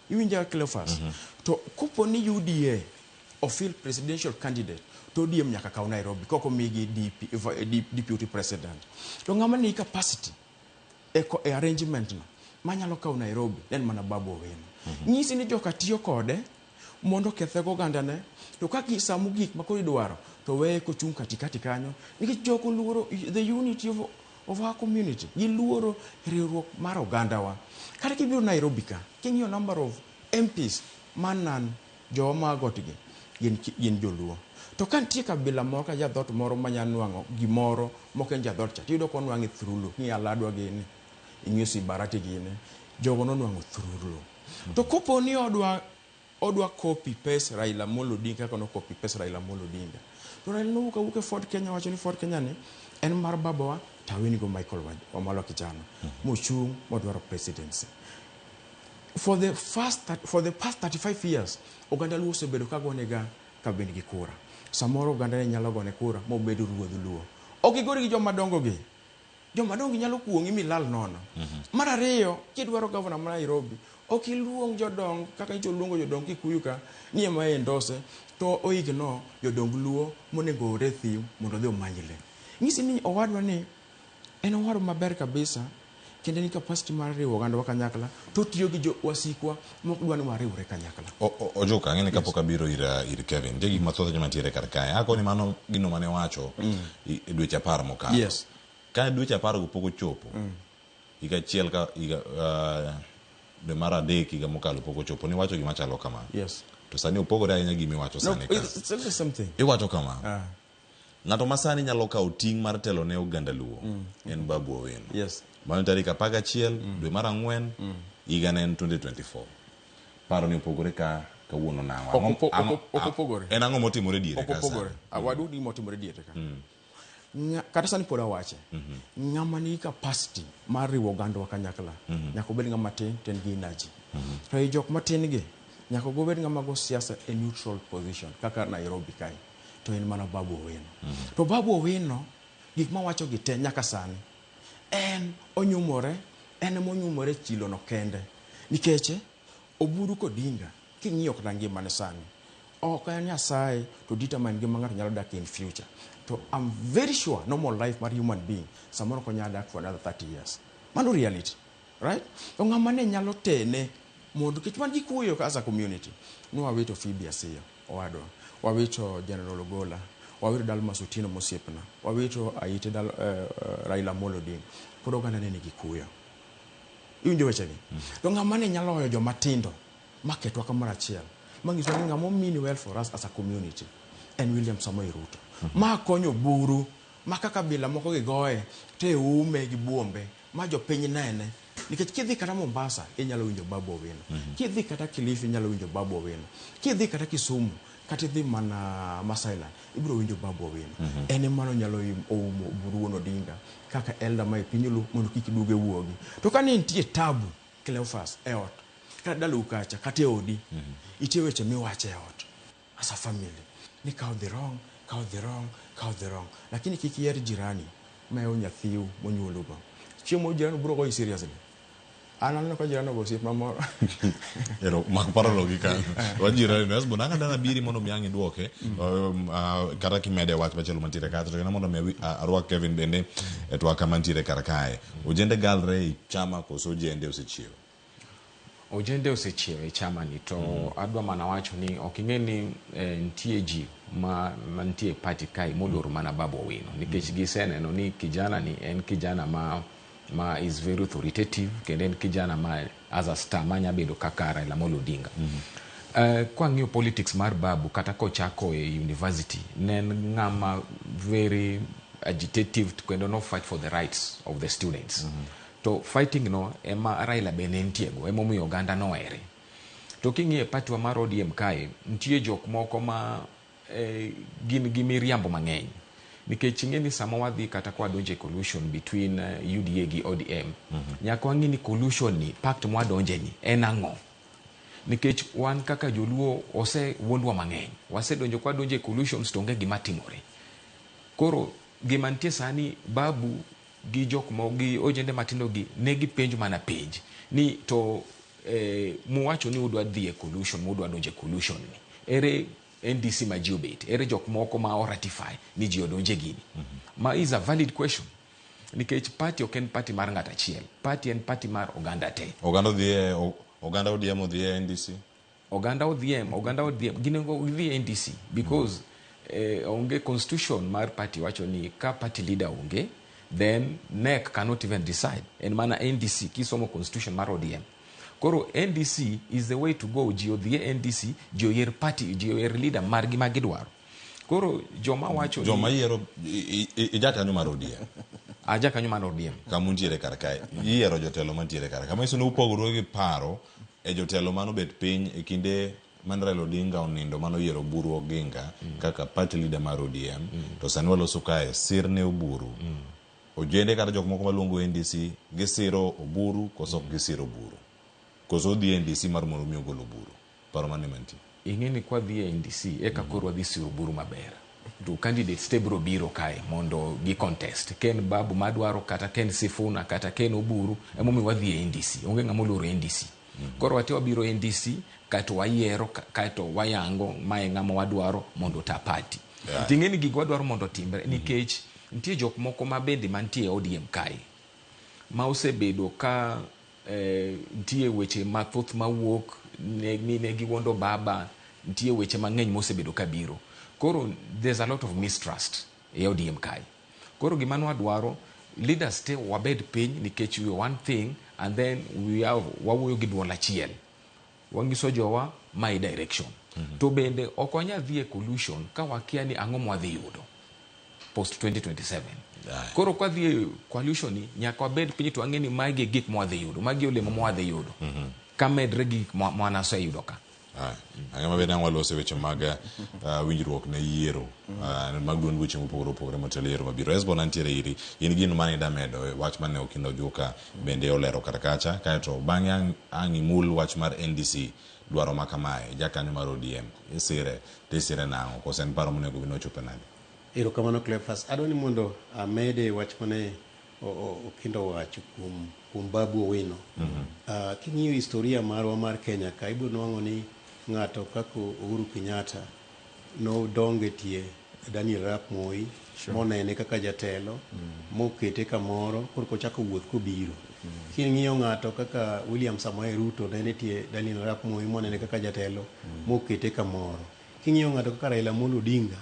S3: iwinja Cleophas, to kopo ni UDA ofield presidential candidate to ODM nyaka kaw Nairobi kok omigi DP, deputy president. To ng'ama ni capacity e, e arrangement no manyalo kawo Nairobi en mana Babu Owino. Nyisi ni joka tiyo kode mondo okethego ogandane to ka samu gik ma koro idwaro to weye kochung' katikati kanyo nikech joko luoro the unity of our community giluoro riwruok mar ogandawa. Kata kibiro Nairobi ka king'iyo number of MPs manan jowa ma gotgi gin joluo. To ka nitie kabila moro ka jadhot moro manya nwang'o gimoro mok en jadhot cha tiyudo konwang'e through Luo. King'iyo Aladwa gini, ing'iyo Sibarati gini, jogo nonwang'o through Luo. To kopo ni odwa copy paste Raila Amolo Odinga kaka no copy paste Raila Amolo Odinga. To Raila nowuok awuoka e Ford Kenya wacho ni Ford Kenya ni en mar babawa to awinigo Michael Wamalwa Kijana. Mochung' modwaro presidency. For the first for the past 35 years, oganda Luo osebedo ka gonega Kabin gi kura. Samoro oganda ne nyalo gone kura mobed ruodh Luo. Ok gigori gi joma dongo gi. Joma dongo gi nyalo kuong'i milal nono. Mar ariyo, kidwaro gavana ma Nairobi, ok iluong jodong kaka nyicho luongo jodong Kikuyu ka ni ema endose to oigno jodong Luo monego oor e thim mondo odhi omany le. Nyisi ni owadwa ni en owadwa maber kabisa kendo en gi capacity mar riwo ogandawa kanyakla to otiyo gi jo wasikwa mok dwa ni wariwre kanyakla.
S1: Ojuka, ang'e ni kapok abiro ir, ir Kevin, nitie gik mathoth ahinya mantiere kar kae. Akoni mano gino mane iwacho e dweche 10 mokalo. Ka dweche 10 go pok ochopo, higa achiel ka higa, dwe mar adek higa mokalo pok ochopo, niwacho gima chalo kama. To sani opogore ahinya gi gima iwacho
S3: No,
S1: sani ka.
S3: it's the same thing.
S1: Iwacho kama. Ng'ato ma sani nyalo kawo ting' mar telo ne oganda Luo en Babu Owino. Mano tarik 11 dwe mar 4 higa ne en 2024. Paro ni opogore ka kawuono nang'o?
S3: Ok opogore.
S1: En ang'o motimore diere
S3: Ok
S1: ka sani?
S3: opogore. Wadu gima otimore diere ka. Kata sani pod awache. Ng'ama nigi capacity mar riwo ogandawa kanyakla, nyaka obed ng'ama tin to en gi energy. To ei jok matin gi, nyaka obed ng'ama go siasa e neutral position kaka Nairobi kae. To en mana Babu Owino. To Babu Owino, gik mawacho gi te nyaka sani, en onyumore, en ema onyumore chilo no kende. Nikech Oburu Kodinga, king'iyo kata ngimane sani, ok en Nyasaye to determine ngima ng'ato nyalo dak in future. To I'm very sure normal life mar human being, samoro ok onyal dak for another 30 years. Mano reality, right? To ng'ama ne nyalo tene mondo, nikech wan gi kuyo as a community, nwawito Phoebe Asiyo, owadwa, wawito General Ogola, wawito Dalmas Otieno mosiepna, wawito Aite Raila Amolo Odinga. Pod oganda ne nigi kuyo. Iwinjo wechegi? To ng'ama ne nyalo hoyo joma tindo maketwa kamoro achiel, manyiso ni ng'ama mean well for us as a community en William Samoei Ruto. Ma konyo Oburu, ma kaka bila moko gigoye to e ume gi buombe, ma jopiny nene. Nikech kidhi kata Mombasa, inyalo winjo Babu Owino. Kidhi kata Kilifi, inyalo winjo Babu Owino. Kidhi kata Kisumu, kata idhi mana Masailand, ibiro winjo Babu Owino. En ema nonyalo oumo Oburu wuon Odinga kaka elder ma e piny Luo mondo kik duge wuogi. To ka ne nitie tabu, Cleophas, e ot, kata dalau kacha, kata e odi, nitie weche miwacho e ot as a family ni ka odhi wrong, ka odhi wrong, ka odhi wrong. Lakini kik iher jirani ma nyathiu monyuolugo. Chieng' moro jirani biro goyi seriously. An aneno ka jirani ogo osiepna moro.
S1: Ero, mak paro no gi kanyo. Wach jirani no, Esbon, ang' dana biri mondo mi ang' idwoke, kata kimede wach machielo mantiere kacha, to kendo mondo mi arwak Kevin bende e twak mantiere kar kae. Ojende galre e chama koso ojende osechiewo?
S4: Ojende osechiewo e chama ni, to adwa mana wacho ni ok ing'e ni nitie ji ma mantie e party kae moluoro mana Babu Owino, nikech giseneno ni kijana ni en kijana ma is very authoritative, kendo en kijana ma as a star manya bedo kaka Raila Amolo Odinga. Kwang'iyo politics mar Babu kata kochako e university, ne en ng'ama very agitative kendo no fight for the rights of the students. To fighting no ema Raila be ne nitiego, emomiyo oganda nohere. To king'iyo e party wa mar ODM kae, nitie jok moko ma gin gi miriambo mang'eny. Nikech ing'e ni sama wadhi kata kwa donjo e collusion between UDA gi ODM, nyaka wang'i ni collusion ni, pact mwadonje ni, en ang'o? Nikech wan kaka joluo osewuondwa mang'eny. Wasedonjo kwa donjo e collusions to onge gima timore. Koro gima nitie sani, Babu gi jok mo gi ojende matindo gi ne gipenjo mana penj ni to muwacho ni udwa dhi e collusion, mudwa donjo e collusion ni, ere NDC ma ji obet, ere jok moko ma o ratify ni ji odonje gini? Ma is a valid question, nikech party ok en party mar ng'at achiel, party en party mar oganda te.
S1: Oganda odhi e oganda ODM odhi e NDC.
S4: Oganda ODM ginego gidhi e NDC because onge constitution mar party wacho ni ka party leader onge, then NEC cannot even decide, en mana NDC. Kisomo constitution mar ODM, koro NDC is the way to go. Ji odhi e NDC, ji oyier party, ji oyier leader margi ma gidwaro. Koro joma wacho ni-
S1: Joma yiero ijakanyo mar ODM.
S4: Ajakanyo mar ODM.
S1: Kama untiere kar kae. Iyiero jotelo mantiere kar ka. Manyiso ni upogore gi paro e jotelo manobet piny e kinde mane Raila Odinga onindo manoyiero Oburu Oginga kaka party leader mar ODM. To sani waloso kae sir ne Oburu. Ojende kata jok moko maluongo NDC gisiro Oburu koso ok gisiro Oburu. Koso odhi e NDC mar mondo mi ogol Oburu? Paro mane mantie?
S4: Ing'e ni kwadhi e NDC eka koro wadhi siro Oburu maber. To candidates te biro biro kae mondo gi contest. Ken Babu madwaro kata Ken Sifuna kata Ken Oburu emomiyo wadhi e NDC. Onge ng'ama oluoro NDC. Koro wate wabiro NDC kaeto wayiero kaeto wayango mae ng'ama wadwaro mondo ota party. Yeah. Ting'e ni gigo wadwaro mondo otimre nikech nitie jok moko ma bende mantie e ODM kae ma osebedo ka nitie weche mathoth mawuok ni ne giwuondo baba, nitie weche mang'eny mosebedo kabiro. Koro there's a lot of mistrust e ODM kae. Koro gima nwadwaro, leaders te wabed piny nikech we are one thing and then we have wawuoyo gi duol achiel. Wanyiso jowa my direction. To bende ok wanyal dhi e coalition ka wakia ni ang'o mwadhi yudo post 2027. Koro kwa dhi e coalition ni nyaka wabed piny to wang'e ni magi e gik mwadhi yudo, magi olemo mwadhi yudo. Ka medre gi gik mwanaseyudo ka.
S1: Ang'e maber ang' walose weche mag winjruok ne yiero mag duond buche mopogore opogore motelo yiero mabiro. Hesbon antiere iri, in gino mane ida medo wach mane Okindo Ojuka bende olero kar kacha, kaeto bang'e ang' imul wach mar NDC dwaro ma kamae, jakanyo mar ODM isire to isire nang'o, koso en paro monego bed ni ochope nade?
S2: Erokamano Cleophas. Adwa ni mondo amede wach mane Okindo owacho kuom Babu Owino. King'iyo historia marwa mar Kenya ka, ibiro nwang'o ni ng'ato kaka Uhuru Kenyatta nodongo e tie Daniel Arap Moi, monene kaka jatelo, mokete kamoro, korka ochako wuoth kobiro. King'iyo ng'ato kaka William Samoei Ruto ne nitie Daniel Arap Moi monene kaka jatelo, mokete kamoro. King'iyo ng'ato kaka Raila Amolo Odinga,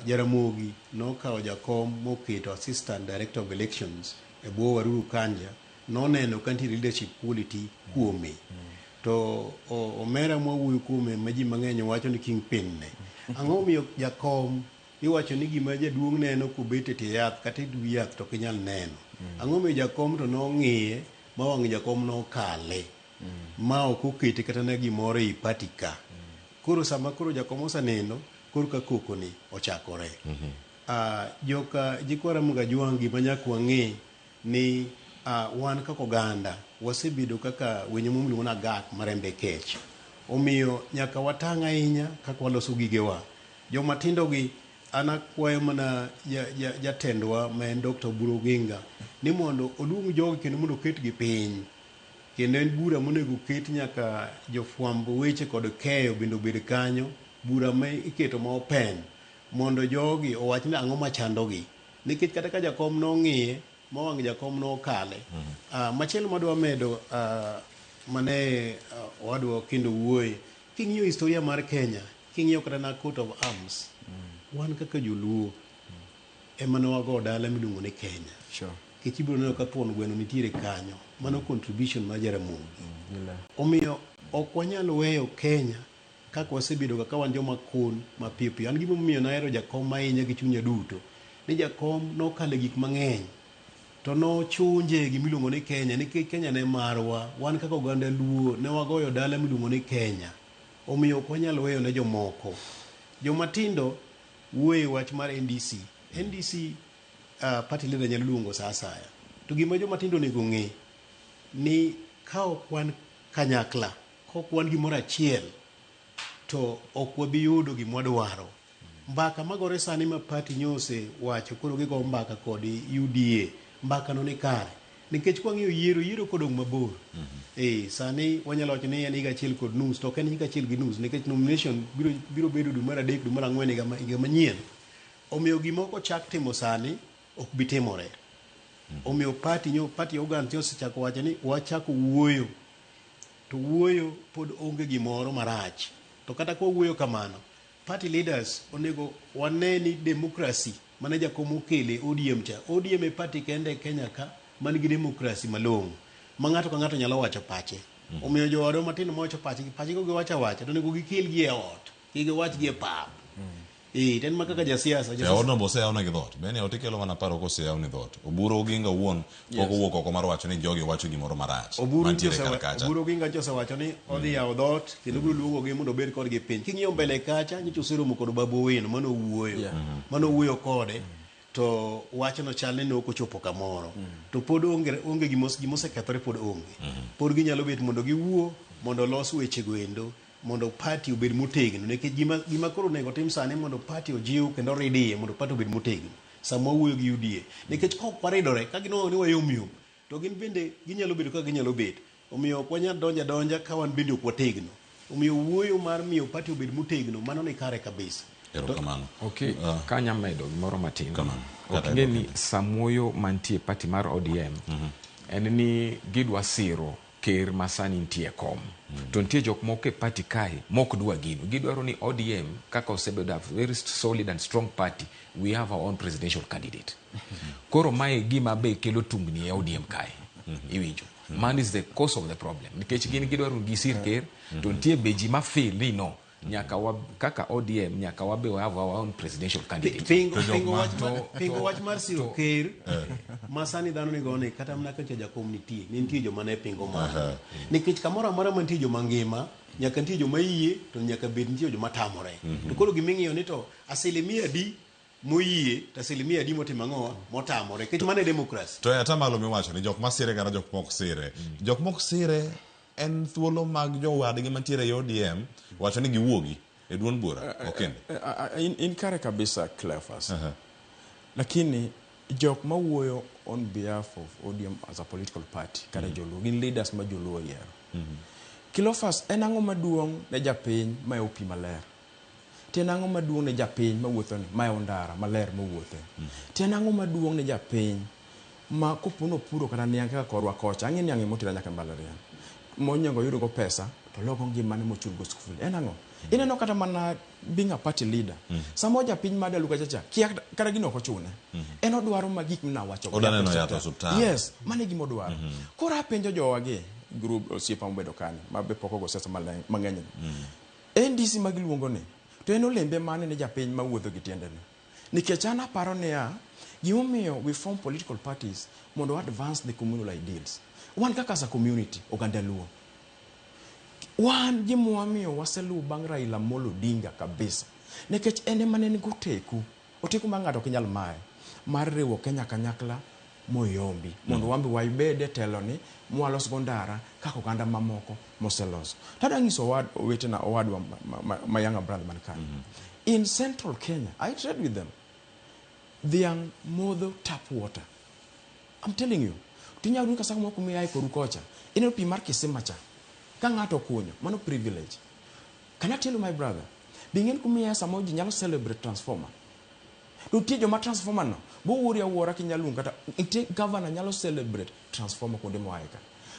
S2: Jaramogi nokawo jakom moketo Assistant Director of Elections e bwo Waruru Kanja, noneno ka nitie leadership quality kuome. To omera mwawuoyo kuome ma ji mang'eny wacho ni kingpin ne. Ang'o momiyo jakom iwacho ni gima jaduong' neno kobet e tie yath kata e dwi yath to ok inyal neno? Ang'o momiyo jakom to nong'iye ma wang' jakom nokale ma ok okete kata na gimoro ei party ka? Koro sama koro jakom oseneno, koro ka koko ni ochakore. Joka jikwa Ramogi Ajwang' gima nyaka wang'e ni wan kaka oganda wasebedo kaka winyo miluongo ni agak marembe kech. Omiyo nyaka watang' ahinya kaka waloso gigewa. Joma tindo gi an akwayo mana jatendwa ma en Dr. Oburu Oginga ni mondo oluong jogi kendo mondo oketgi piny. Kendo en bura monego oket nyaka jofwamb weche kod keyo bende obed kanyo, bura ma iketo ma open mondo jogi owach ni ang'o machandogi. Nikech kata ka jakom nong'iye ma wang' jakom nokale. Machielo madwa medo mane owadwa Okindo wuoye, king'iyo historia mar Kenya, king'iyo kata na coat of arms, wan kaka joluo ema ne wago dala miluongo ni Kenya. Nikech ibiro neno ka thuon gweno nitiere kanyo, mano contribution mar Jaramogi. Omiyo ok wanyal weyo Kenya kaka wasebedo ka wan joma kon mapiyo piyo. An gimomiyo nahero jakom ahinya gi chunya duto, ni jakom nokalo e gik mang'eny to nochunje gimiluongo ni Kenya, nikech Kenya ne marwa, wan kaka oganda Luo ne wagoyo dala miluongo ni Kenya. Omiyo ok wanyal weyo ne jomoko. Joma tindo wuoyo e wach mar NDC. NDC party leader nyalo luongo sa asaya. To gima joma tindo onego ng'e ni ka ok wan kanyakla, ka ok wan gimoro achiel, to ok wabi yudo gima wadwaro. Mbaka magore sani ma party nyose wacho koro gigo mbaka kod UDA, mbaka no ni kare. Nikech kwang'iyo yiero, yiero kodong' mabor. Sani wanyalo wacho ni en higa achiel kod nus, to ok en higa achiel gi nus, nikech nomination biro bedo dwe mar 3, dwe mar 4 higa manyien. Omiyo gima ok ochak timo sani ok bi timore. Omiyo party organs osechako wacho ni wachako wuoyo. To wuoyo pod onge gimoro marach. To kata kwa wuoyo kamano, party leaders onego wane ni democracy mane jakom okele ODM cha. ODM e party kende e Kenya ka man gi democracy malong'o ma ng'ato ka ng'ato nyalo wacho pache. Omiyo jowadwa matindo mawacho pachgi, pachgi giwacho awacha to onego gikel gi e ot, kik giwach gi e pap. To en ma kaka jasiasa,
S1: E odno be oseyawnegi dhoot. Bende ot ikelo mana paro koseyaw ni dhoot. Oburu Oginga owuon pok owuok oko mar wacho ni jogi wacho gimoro marach. Mantiere kar kacha.
S2: Oburu Oginga nyocha osewacho ni odhi yawo dhoot kendo obiro luongogi mondo obed kodgi piny. King'iyo mbele kacha nyocha oseromo kod Babu Owino mane owuoyo. Mane owuoyo kode. To wachno chal ni ne ok ochopo kamoro. To pod onge, onge gimosekethore pod onge. Pod ginyalo bet mondo giwuo, mondo olos wechego endo, mondo party obed motegno. Nikech gima, gima koro onego tim sani mondo party ojiw kendo orid iye mondo party obed motegno. Sama wawuoyo gi UDA. Nikech ka ok waridore, ka ginwang'o ni wayom yom, to gin bende ginyalo bedo kaka ginyalo bet. Omiyo ok wanyal donjo adonja ka wan bende ok wategno. Omiyo wuoyo mar miyo party obed motegno, mano ni kare kabisa.
S1: Erokamano.
S4: Okay, ka anya medo gimoro matin.
S1: Kata
S4: Ok ing'e ni samuoyo mantie e party mar ODM en ni gidwa siro ker ma sani nitie e kom. To nitie jok moko e party kae mok dwa gino. Gidwaro ni ODM kaka osebedo a very solid and strong party, we have our own presidential candidate. Koro mae gima be kelo tungni e ODM kae. Iwinjo. Man is the cause of the problem. Nikech gin gidwaro ni gisir ker, to nitie be ji ma feel ni no, nyaka wa, kaka ODM nyaka wabe we have our own presidential candidate.
S2: Pingo, pingo, wach mar, pingo wach mar siro ker ma sani dhano nigo ni kata mana kacha jakom nitie, ne nitie joma ne pingo mano. Nikech kamoro amora mantie joma ngima, nyaka nitie joma yie to nyaka bed nitie joma tamore. To koro giming'iyo ni to asilimia adi moyie to asilimia adi motimo ang'o motamore. Nikech mano e democracy.
S1: To e atamalo miwacho ni jok masire kata jok mok sire. Jok mok sire en thuolo mag jowadgi mantiere e ODM wacho ni giwuogi e duond bura okende.
S3: In kare kabisa Cleophas. Lakini jok mawuoyo on behalf of ODM as a political party kata joluo gin leaders ma joluo oyiero. Cleophas en ang'o maduong' ne japiny mayo pi maler? To en ang'o maduong' ne japiny mawuotho ni mayo ndara maler mowuothe? To en ang'o maduong' ne japiny ma kopo nopuro kata niang' kaka korwa kocha, ang'e niang' emotera nyaka e mbalariany, monego oyudgo pesa to logo ngimane mochulgo school. En ang'o? Ineno kata mana being a party leader. Samo japiny ma dalu kacha cha, kia kata gino ok ochune. En odwaro ma gik minawacho.
S1: Odwa neno yath e osuptal.
S3: Yes, mano e gima odwaro. Koro apenjo jowagi, group osiepa mobedo kanyo, ma be pok ogo siasa mang'eny ni. NDC ma giluongo ni, to en olembe mane ne japiny mawuotho gi tiendene? Nikech an aparo niya, gimomiyo we form political parties mondo advance the communal ideals. Wan kaka as a community, oganda Luo, wan gimwamiyo waseluwo bang' Raila Amolo Odinga kabisa. Nikech en ema ne en gi oteku, oteku ma ng'ato ok nyal maye, mar riwo Kenya kanyakla moyombi mondo wan be wabed e telo ni mwalos go ndara kaka oganda mamoko moseloso. Tadwa nyiso owetena owadwa ma younger brother man ka. In central Kenya, I trade with them. Dhiang' modho tap water. I'm telling you. Tinyalo yudo ka samoro kuma iae koru kocha, ineno pi mar kisima cha. Ka ng'ato okunyo, mano privilege. Can I tell you my brother? Be ing'e ni kuma iae samoro ji nyalo celebrate transformer. To nitie joma transformer no, bowuori awuora kinyalo luongo kata, nitie governor nyalo celebrate transformer kuonde moae ka.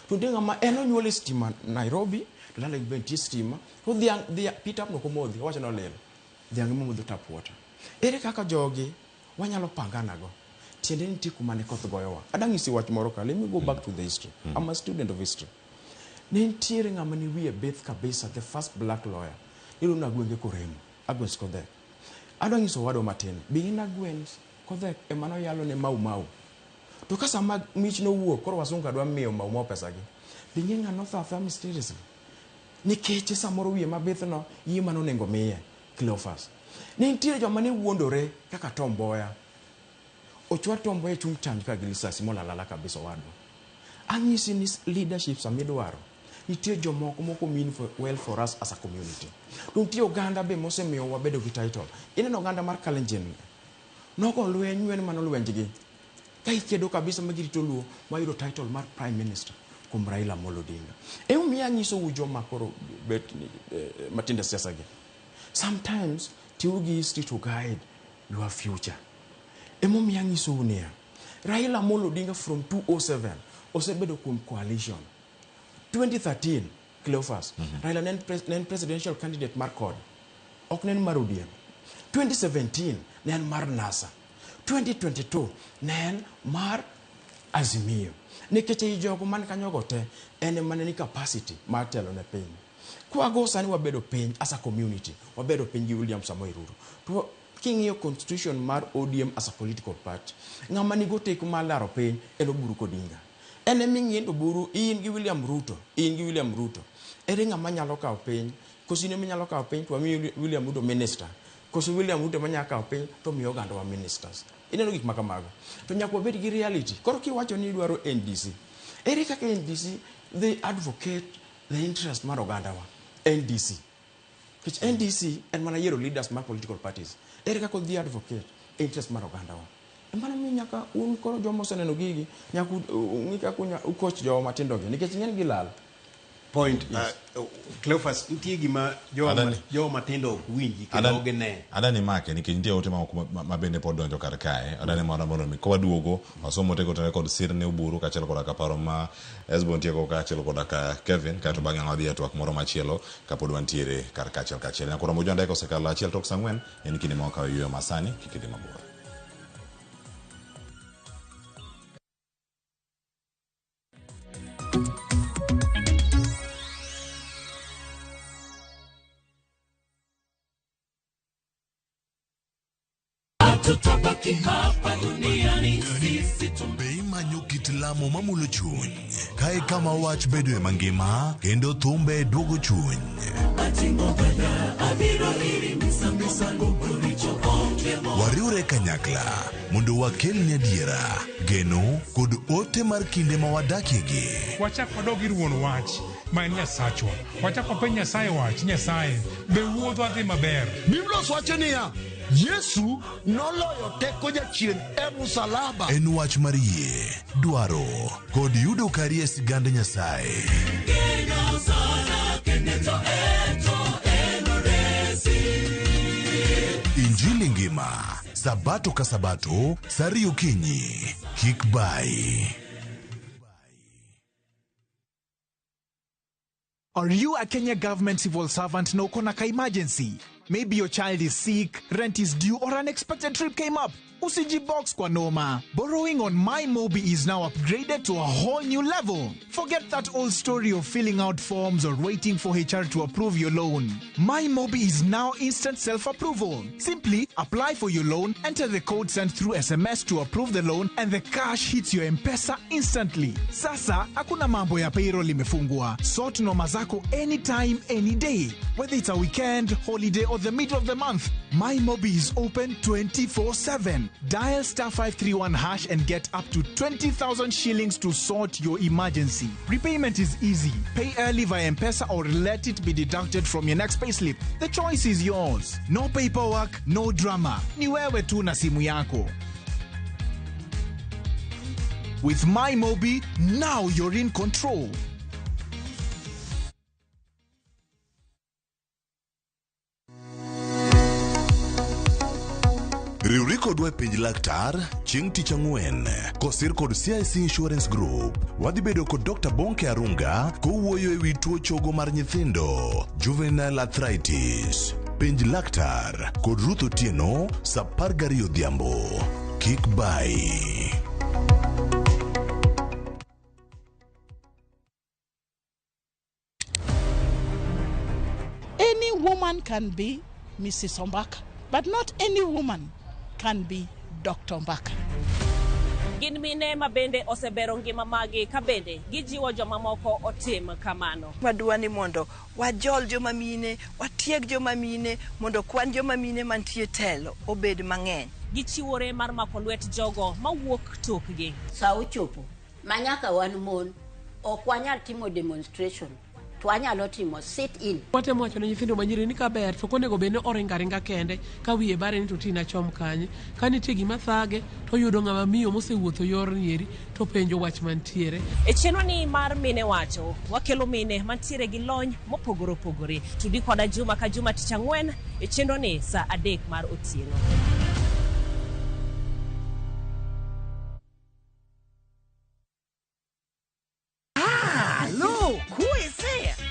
S3: To nitie ng'ama en onyuol e stima Nairobi, to dala be nitie stima, to dhiang', dhiang', pi tap no ok omodhi, owacho ni olil. Dhiang' ema modho tap water. Ere kaka jogi wanyalo pangana go? Tiende ni nitie kuma ne koth goyowa. Adwa nyisi wach moro ka, let me go back to the history. I'm a student of history. Ne nitiere ng'ama ne wiye bith kabisa, the first black lawyer. Iluongo ni Agwenge Koremo, Agnes Kodhek. Adwa nyiso owadwa matin, be in Agnes Kodhek ema noyalo ne Mau Mau. To ka sama mich nowuok, koro wasungu adwa miyo Mau Mau pesagi. Be ing'e ng'ano notho athoya mysteriously? Nikech samoro wiye mabith no, yie mane onego miye, Cleophas. Ne nitiere joma ne wuondore kaka Tom Mboya. Ochwad Tom Mboya e chung chanj ka gi lisasi molalala kabisa owadwa. Anyisi ni leadership sama idwaro, nitie jomoko moko mean for, well for us as a community. To nitie oganda be mosemiyo wabedo gi title. Ineno oganda mar Kalenjin ni, nogo lweny ywen mano lwenjgi. Ka ikedo kabisa ma girito Luo, wayudo title mar Prime Minister kuom Raila Amolo Odinga. Emomiyo anyisou joma koro bet ni, matindo e siasa gi. Sometimes tiyo gi history to guide your future. Emomiyo anyisou niya, Raila Amolo Odinga from 2007 osebedo kuom coalition. 2013, Cleophas, Raila ne en presidential candidate mar CORD, ok ne en mar ODM. 2017 ne en mar NASA. 2022 ne en mar Azimio. Nikech ei jogo man kanyogo te, en ema ne ni capacity mar telo ne piny. Kwago sani wabedo piny as a community, wabedo piny gi William Samoei Ruto. To king'iyo constitution mar ODM as a political party, ng'ama nigo teko mar laro piny en Oburu Odinga. En ema ing'iye to Oburu, in gi William Ruto, in gi William Ruto. Ere ng'ama nyalo kawo piny? Koso in ema inyalo kawo piny to wamiyi William Ruto minister. Koso William Ruto ema nyalo kawo piny to miyo ogandawa ministers. Ineno gik ma kamago. To nyaka wabed gi reality. Koro kiwacho ni idwaro NDC, ere kaka NDC dhi advocate the interest mar ogandawa? NDC. Nikech NDC en mana yiero leaders mar political parties. Ere kaka odhi advocate interest mar ogandawa? Mano miyo nyaka un koro joma oseneno gigi, nyaka ung'i kaka ucoach jowa matindo gi, nikech ng'eny gi lal.
S2: Point. Cleophas, nitie gima jowa matindo ok winji kendo ok gine.
S1: Adani make nikech nitie ote mamoko ma bende pod donjo kar kae. Adani mondo mi kwaduogo wasom ote kotenore kod sir ne Oburu kaachiel koda ka paro ma Hesbon tieko kaachiel koda ka Kevin kaeto bang'e wadhi e twak moro machielo kapod wantiere kar kaachiel kaachiel. Nyakoro Mojo Andeka osekalo achiel tok saa ang'wen en kinde ma wakawo yueyo masani kik idhi mabor.
S18: Tutabaki hapa duniani sisi.
S19: Be imanyo kit lamo mamulo chuny? Kae kama wach bedoe mangima kendo thumbe duogo chuny. Wariwre kanyakla mondo wakelni adiera, geno kod ote mar kinde ma wadakiegi.
S20: Wachak wadog ir wuon wach ma en Nyasachwa. Wachak wapenj Nyasaye wach, Nyasaye, be wuodhwa dhi maber?
S21: Biblos wacho niya, Yesu noloyo teko jachien e musalaba.
S19: En wach mar yie, dwaro kod yudo kari e sigand Nyasaye. Injili ngima, Sabato ka Sabato, saa ariyo okinyi. Kik bai.
S22: Are you a Kenya government civil servant na uko na ka emergency? Maybe your child is sick, rent is due, or unexpected trip came up. Usijibox kwa noma. Borrowing on MyMobi is now upgraded to a whole new level. Forget that old story of filling out forms or waiting for HR to approve your loan. MyMobi is now instant self-approval. Simply apply for your loan, enter the code sent through SMS to approve the loan, and the cash hits your M-Pesa instantly. Sasa, hakuna mambo ya payroll imefungwa. Sort noma zako anytime, any day. Whether it's a weekend, holiday, or the middle of the month, MyMobi is open 24/7. Dial star 531 hash and get up to 20,000 shillings to sort your emergency. Repayment is easy. Pay early via M-Pesa or let it be deducted from your next payslip. The choice is yours. No paperwork, no drama. Ni wewe tu na simu yako. With MyMobi, now you're in control.
S19: Riwri kodwa e penj laktar chieng' tich ang'wen kosir kod CIC Insurance Group. Wadhi bedo kod Dr. Bonke Arunga kowuoyo e wi tuo chogo mar nyithindo, juvenile arthritis. Penj laktar kod Ruth Otieno saa 12 odhiambo. Kik bai.
S23: Any woman can be Mrs. Ombaka, but not any woman can be Dr. Ombaka.
S24: Gin mine ma bende osebero ngima magi ka bende gijiwo jomamoko otim kamano.
S25: Wadwa ni mondo wajol joma mine, watieg joma mine, mondo kwan joma mine mantie telo obed mang'eny.
S24: Gichiwore mar mako lwet jogo mawuok tokgi.
S26: Sa ochopo ma nyaka wan mon ok wanyal timo demonstration to wanyalo timo sit in.
S27: Watemo wacho ne nyithindo manyiri ni kaber to ok onego bed ni oringo aringa kende ka wiye bare ni to tina chom kanye. Ka nitie gima thage to oyudo ng'ama miyo mosewuotho yorni eri to penjo wach mantiere.
S24: E chenro ni mar Mine Wacho, wakelo mine mantiere gi lony mopogore opogore. Tudi koda juma ka juma tich ang'wen e chenro ni saa 3 mar otieno.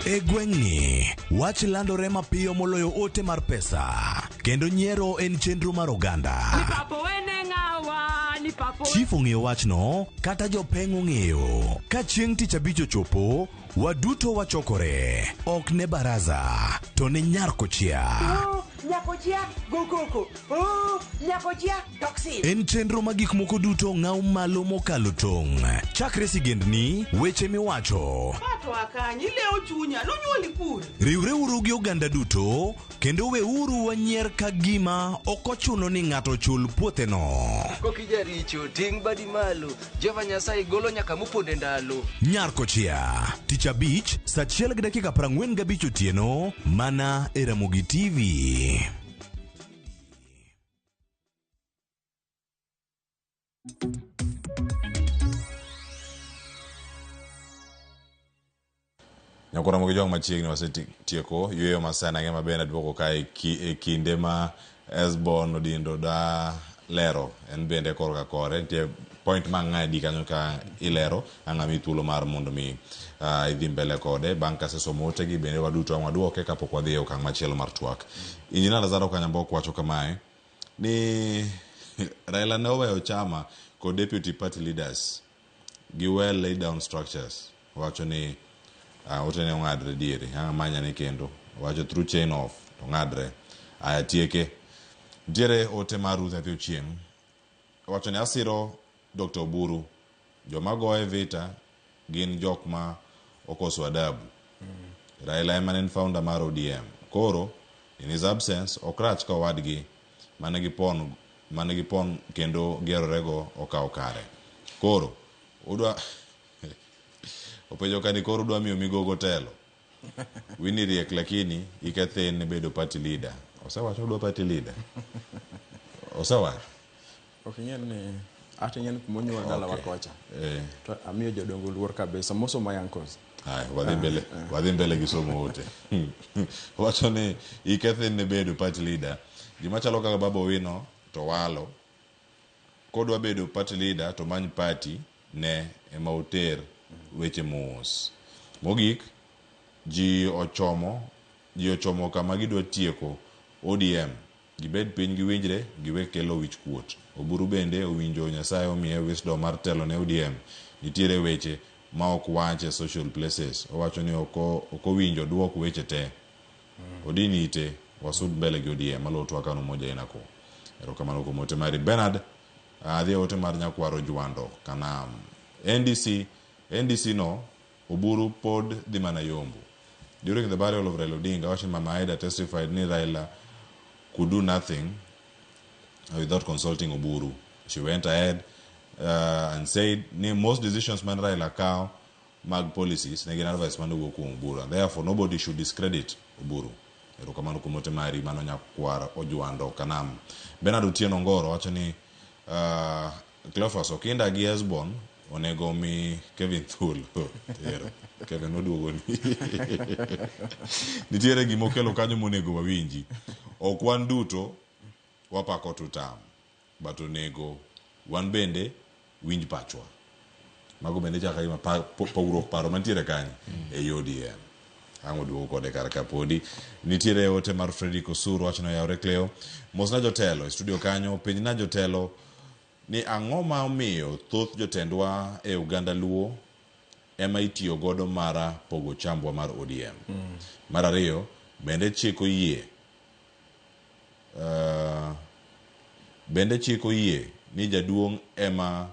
S19: E gweng'ni, wach landore mapiyo moloyo ote mar pesa, kendo nyiero en chenro mar oganda. Chief ong'eyo wachno, kata jopeng' ong'eyo. Ka chieng' tich abich ochopo, waduto wachokore. Ok ne baraza, to ne nyar kochia.
S6: Nyakochia go koko. Oh, nyakochia toxin.
S19: En chenro ma gik moko duto ng'aw malo mokalo tong'. Chakre sigendni, weche miwacho.
S6: Pato akanyi ilewo chunya nonyuoli kure.
S19: Riwreuru gi oganda duto kendo weuru wanyier ka gima ok ochuno ni ng'ato chul puotheno.
S7: Kokijaricho ting' badi malo Jehova Nyasaye golo nyaka mopondo e ndalo.
S19: Nyarkochia, tich abich, saa achiel gi dakika 45 otieno, mana e Ramogi TV.
S1: Nyakoro Ramogi Jwang' machiegni wasetieko yueyo masani ang'e maber aduogo ka e e kinde ma Esbon Odindo da lero en bende korka kore nitie point ma ng'adi kanyo ka ilero ang' amiyi thuolo mar mondo mi uh, idhi mbele kode bang' kasesomo otegi bende waduto ang' waduoke kapok wadhi e okang' machielo mar twak. Injinia Lazaro Kanyambok wacho kamae ni Raila ne oweyo chama kod deputy party leaders gi well laid down structures owacho ni uh, ote ne ong'adre diere ang' amanya ni kendo owacho through chain off to ong'adre aya tieke nitiere ote mar Ruth Nyathi Ochieng' owacho ni asiro Dr. Oburu joma goye vita gin jok ma okoso adabu Raila ema ne en founder mar ODM koro in his absence ok rach ka owadgi mane gipon mane gipon kendo gerorego okawo kare koro udwa openjo kani koro udwa miyo migogo telo Winnie riek lakini ike thin bedo party leader osewacho odwa party leader osewacho
S3: Ok ing'e ni ata ing'e ni kuma onyuol dalawa
S1: Okay.
S3: kocha.
S1: Eh.
S3: To amiyo jodongo luor kabisa. Moso my uncles.
S1: Haya, wadhi mbele, wadhi mbele gi somo ote. Wacho ni ike thin ne bedo party leader. Gima chalo kaka Babu Owino to walo. Kodwa bedo party leader to many party ne ema oter weche mos. Mogik, ji ochomo ji ochomo kama gidwa tieko ODM. Gibed piny giwinjre, giwe kelo wich kuot. Oburu bende owinjo Nyasaye omiye wisdom mar telo ne ODM. Nitiere weche ma ok wach e social places. Owacho ni ok owinjo duok weche te. Odin ite, wasud mbele gi ODM. Maluwo twak an Umoja Inako. Erokamano kuom ote mari. Bernard, adhi e ote mar nyakwaro Jwando, Kanam. NDC, NDC no, Oburu pod dhi mana yombo. During the burial of Raila Odinga, wacho ni Mama Aida testified ni Raila could do nothing without consulting Oburu. She went ahead and said ni most decisions man Raila kawo mag policies ne gin advice mane owuok kuom Oburu and therefore nobody should discredit Oburu. Erokamano kuom ote mari mano nyakwar Ojwando Kanam. Bernard Otieno Ngoro wacho ni Cleophas Okinda gi Esbon onego mi Kevin thuolo. Ero, Kevin oduogoni. Nitiere gima okelo kanyo monego wawinji. Ok wan duto wapako tutam, but onego wan bende winj pachwa. Mago bende chaka gima pogruok paro mantiere kanyo e ODM. Ang' oduogo kode kar ka podi. Nitiere ote mar Fredrick Osuru wacho ni oyawre Cleo. Mosna jotelo e studio kanyo, penjna jotelo ni ang'o ma omiyo thoth jotendwa e oganda Luo ema itiyo godo mara pogo chambwa mar ODM. Mar ariyo, bende chik oyie bende chik oyie ni jaduong' ema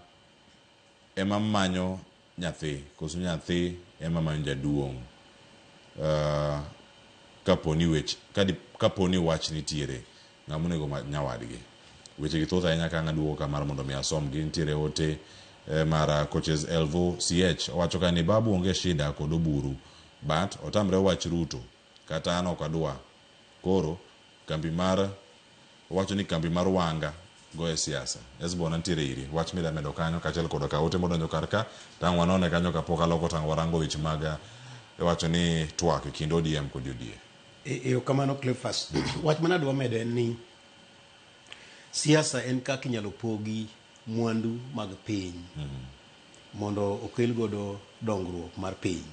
S1: ema manyo nyathi koso nyathi ema manyo jaduong' kaponi wech kaponi wach nitiere ng'ama onego many nyawadgi. Weche gi thoth ahinya ka ang' aduogo ka mar mondo mi asomgi. Nitiere ote mar Coaches Elvo CH owacho ka ni Babu onge shida kod Oburu but otamre wach Ruto kata an ok adwa koro kambi mar owacho ni kambi mar Wanga goye siasa. Esbon antiere iri wach mida medo kanyo kaachiel koda ka ote modonjo kar ka tang' wanone kanyo kapok aloko tang' warango weche mag iwacho ni twak e kind ODM kod UDA.
S2: Erokamano Cleophas. Wach mane adwa medo en ni siasa en kaka inyalo pogi mwandu mag piny mondo okel godo dongruok mar piny.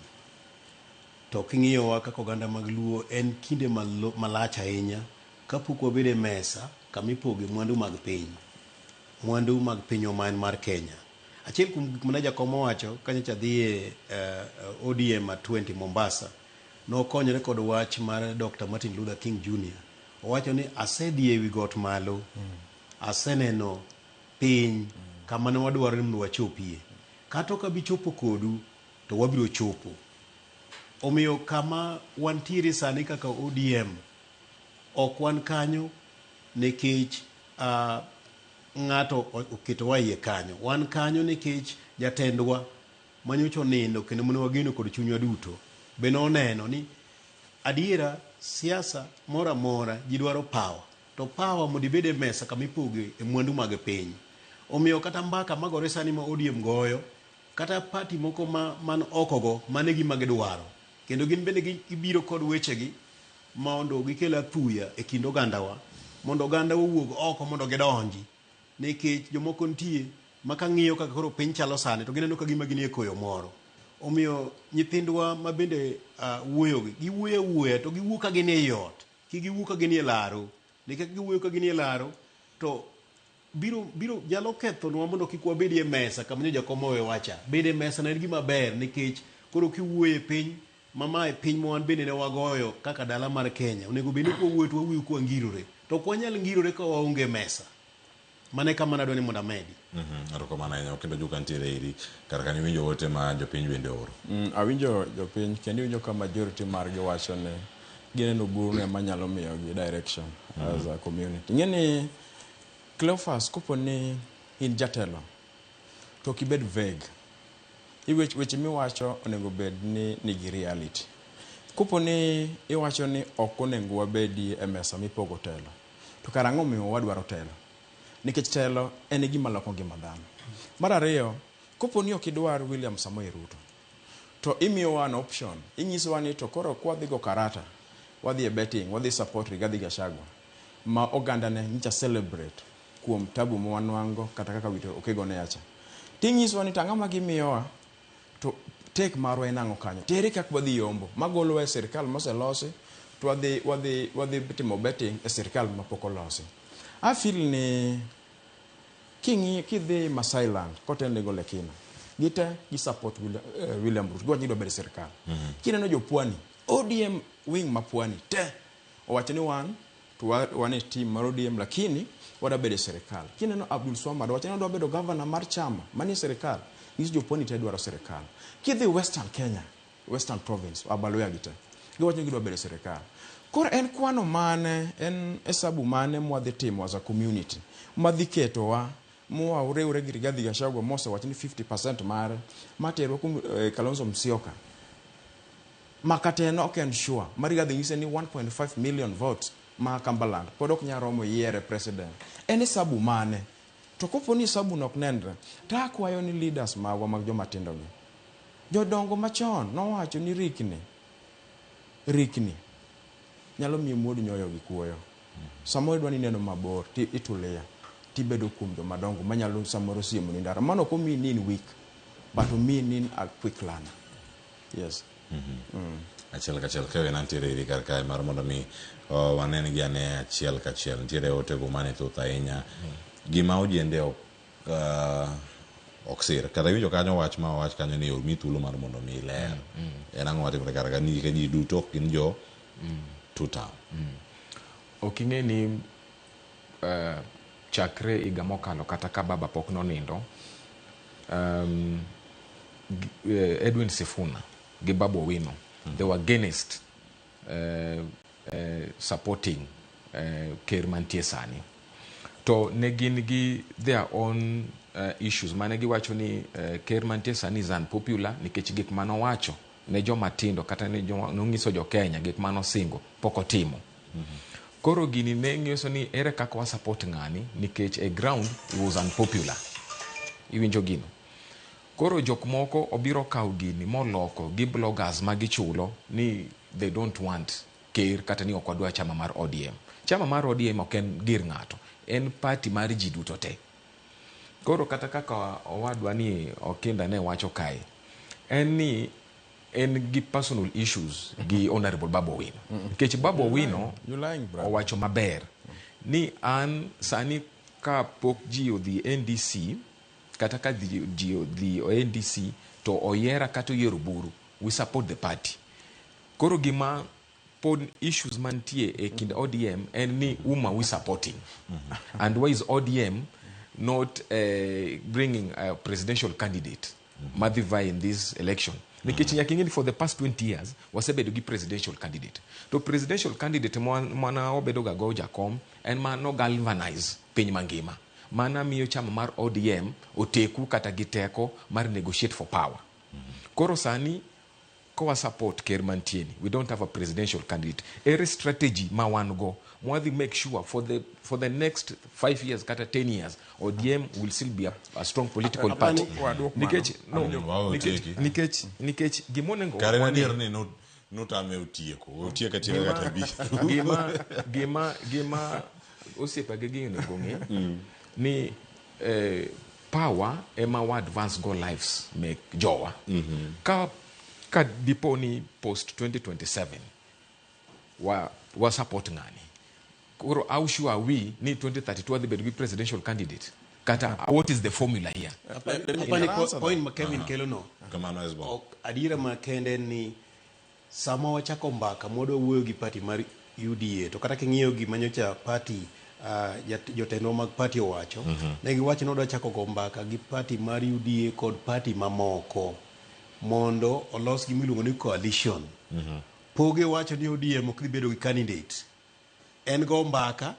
S2: To king'iyowa kaka oganda mag Luo en kinde malach ahinya kapok wabedo e mesa kama ipoge mwandu mag piny. Mwandu mag pinywa ma en mar Kenya. Achiel kuom gik mane jakom owacho kanyocha dhi e ODM at 20 Mombasa, nokonyore kod wach mar Dr. Martin Luther King Jr. Owacho ni asedhi ewi got malo, aseneno piny kama ne wadwaro ni mondo wachopie. Kata ok abi chopo kodu, to wabiro chopo. Omiyo kama wantiere sani kaka ODM, ok wan kanyo nikech ng'ato oketowa iye kanyo. Wan kanyo nikech jatendwa manyocha onindo kendo mane wageno kod chunywa duto be noneno ni adiera siasa moro amora ji dwaro power to power mondo ibed e mesa kama ipoge e mwandu mag piny. Omiyo kata mbaka magore sani ma ODM goyo kata party moko ma man oko go mano e gima gidwaro kendo gin bende gibiro kod wechegi mondo gikel athuya e kind ogandawa mondo oganda owuog oko mondo gidonji nikech jomoko nitie ma kang'iyo kaka koro piny chalo sani to gineno ka gima ginie koyo moro. Omiyo nyithindwa ma bende wuoyogi giwuoyo awuoya to giwuo ka gin ei ot kik giwuo ka ginie laro nikech giwuoyo ka ginie laro to biro biro nyalo kethonwa mondo kik wabedi e mesa kama nyo jakom owewa cha. Bedo e mesa no en gima ber nikech koro kiwuoyo e piny ma mae piny ma wan bende ne wagoyo kaka dala mar Kenya onego bed ni kwawuoyo to wawuoyo kwangirore to ok wanyal ngirore ka waonge e mesa. Mano e kama nadwa ni mondo amedi.
S1: Erokamano ahinya Okindo Juka nitiere iri kar kanyo iwinjo ote ma jopiny bende ooro.
S3: Awinjo jopiny kendo iwinjo ka majority margi wacho ni gineno Oburu no ema nyalo miyogi direction as a community. Ing'e ni Cleophas kopo ni in jatelo to ok ibed vague. Iwech, weche miwacho onego bed ni nigi reality. Kopo ni iwacho ni ok onego wabedi e mesa mipogo telo, to kara ang'o omiyo wadwaro telo? Nikech telo en e gima loko ngima dhano. Mar ariyo, kopo ni ok idwar William Samoei Ruto, to imiyowa an option, inyisowa ni to koro kwadhi go karata, wadhi e betting, wadhi support Rigathi Gachagua, ma oganda ne nyicha celebrate kuom tabu ma wanwango kata kaka wito okego ne acha. Tinyisowa ni to ang'o ma gimiyowa to take marwa en ang'o kanyo? To ere kaka wadhi yombo? Magolowa e sirikal moselosi to wadhi, wadhi, wadhi timo betting e sirikal mapok olosi. I feel ni king'i kidhi Masai land kotelne gi Ole Kina, gite gi support William, William Ruto, giwacho ni gidwa bedo e sirikal. Kineno jo Pwani, ODM wing ma Pwani te owacho ni wan to wan e team mar ODM lakini wadwa bedo e sirikal. Kineno Abdul Swamad owacho ni odwa bedo governor mar chama manie sirikal, nyiso jo Pwani te dwaro sirikal. Kidhi Western Kenya, Western Province, Abaluya gi te, giwacho ni gidwa bedo e sirikal. Koro en kwano mane, en hesabu mane mwadhi timo as a community madhi ketowa mwariwre gi Rigathi Gachagua mosewacho ni 50% mare materwa kuom Kalonzo Musyoka ma kata en ok en sure ma Rigathi nyise ni 1.5 million votes ma Cumberland pod ok nyal romo yiere president. En hesabu mane? To kopo ni hesabu no ok nenre, to akwayo ni leaders magwa mag joma tindo gi, jodongo machon nowacho ni rikni, rikni nyalo miyo muod nyoyo gi kuoyo. Samoro idwa ni ineno mabor, ti itulia, tibedo kuom joma dongo manyalo samoro siemo ni ndara. Mano ok omiyi ni in weak, but omiyi ni in a quick learner. Yes.
S1: Achiel kachiel kewe nantiere iri kar kae mar mondo mi wanen gi ane achiel kachiel. Nitiere otego mane thoth ahinya. Gima ojende ok ok sir. Kata iwinjo kanyo wach ma owach kanyo ni omi thuolo mar mondo mi ler. En ang'o matimore kar ka nikech ji duto ok gin jo two term.
S4: Ok ing'e ni chakre higa mokalo kata ka baba pok nonindo Edwin Sifuna gi Babu Owino they were against supporting ker mantie sani to ne gin gi their own issues mane giwacho ni ker mantie sani is unpopular nikech gik manowacho ne joma tindo kata ne joma nonyiso jo Kenya gik manosingo pok otimo. Koro gini ne nyiso ni ere kaka wa support ng'ani nikech e ground he was unpopular. Iwinjo gino. Koro jok moko obiro kawo gini moloko gi bloggers ma gichulo ni they don't want ker kata ni ok wadwa chama mar ODM. Chama mar ODM ok en gir ng'ato, en party mar ji duto te. Koro kata kaka owadwa ni Okinda ne wacho kae, en ni en gi personal issues gi Honorable Babu Owino. Nikech Babu Owino
S3: You lying, brother.
S4: owacho maber ni an sani ka pok ji odhi NDC kata ka ji odhi NDC to oyiera kata oyiero Oburu, we support the party. Koro gima pod issues mantie e kind ODM en ni whom are we supporting and why is ODM not bringing a presidential candidate madhi vie in this election nikech nyaka ing'e ni for the past 20 years wasebedo gi presidential candidate to presidential candidate mana obedo ga go jakom en ma no galvanize piny mangima mana miyo chama mar ODM oteku kata gi teko mar negotiate for power koro sani kowa support ker mantie ni we don't have a presidential candidate ere strategy ma wan go mwadhi make sure for the next 5 years kata 10 years ODM will still be a strong political party nikech no
S1: Wawe
S4: nikech
S1: otieki.
S4: nikech gimonego
S1: Kare
S4: wane-
S1: adier ni notame otieko. Otiek atieka kata abich.
S4: Gima osiepa gi gi onego ng'e ni power ema wa advance go lives mek jowa ka dipo ni post 2027 wa support ng'ani koro how sure are we ni 2032 wadhi bedo gi presidential candidate kata what is the formula here?
S2: Apani point ma Kevin kelo no
S1: Kamano Esbo.
S2: ok adiera makende en ni sama wachako mbaka mwadwa wuoyo gi party mar UDA to kata king'iyo gima nyocha party jotendwa mag party owacho ne giwacho ni wadwa chako go mbaka gi party mar UDA kod party mamoko mondo olos gima iluongo ni coalition. Poge wacho ni ODM ok dhi bedo gi candidate en go mbaka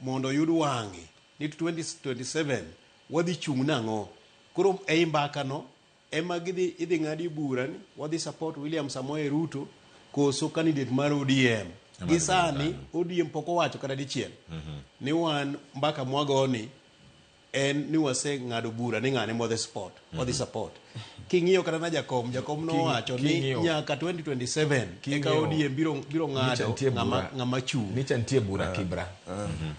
S2: mondo oyud wang'e ni 2027 wadhi chung' nang'o koro ei mbaka no ema gidhi idhi ng'adi bura ni wadhi support William Samoei Ruto koso candidate mar ODM gi sani ODM pok owacho kata dichiel ni wan mbaka mwagoni en ni waseng'ado bura ni ng'ane mwadhi support wadhi support king'iyo kata na jakom nowacho ni nyaka 2027 eka ODM biro
S4: Nicha
S2: ng'ado
S4: nitie
S2: ng'ama
S4: bura.
S2: ng'ama chung'
S4: Nicha nitie bura Kibra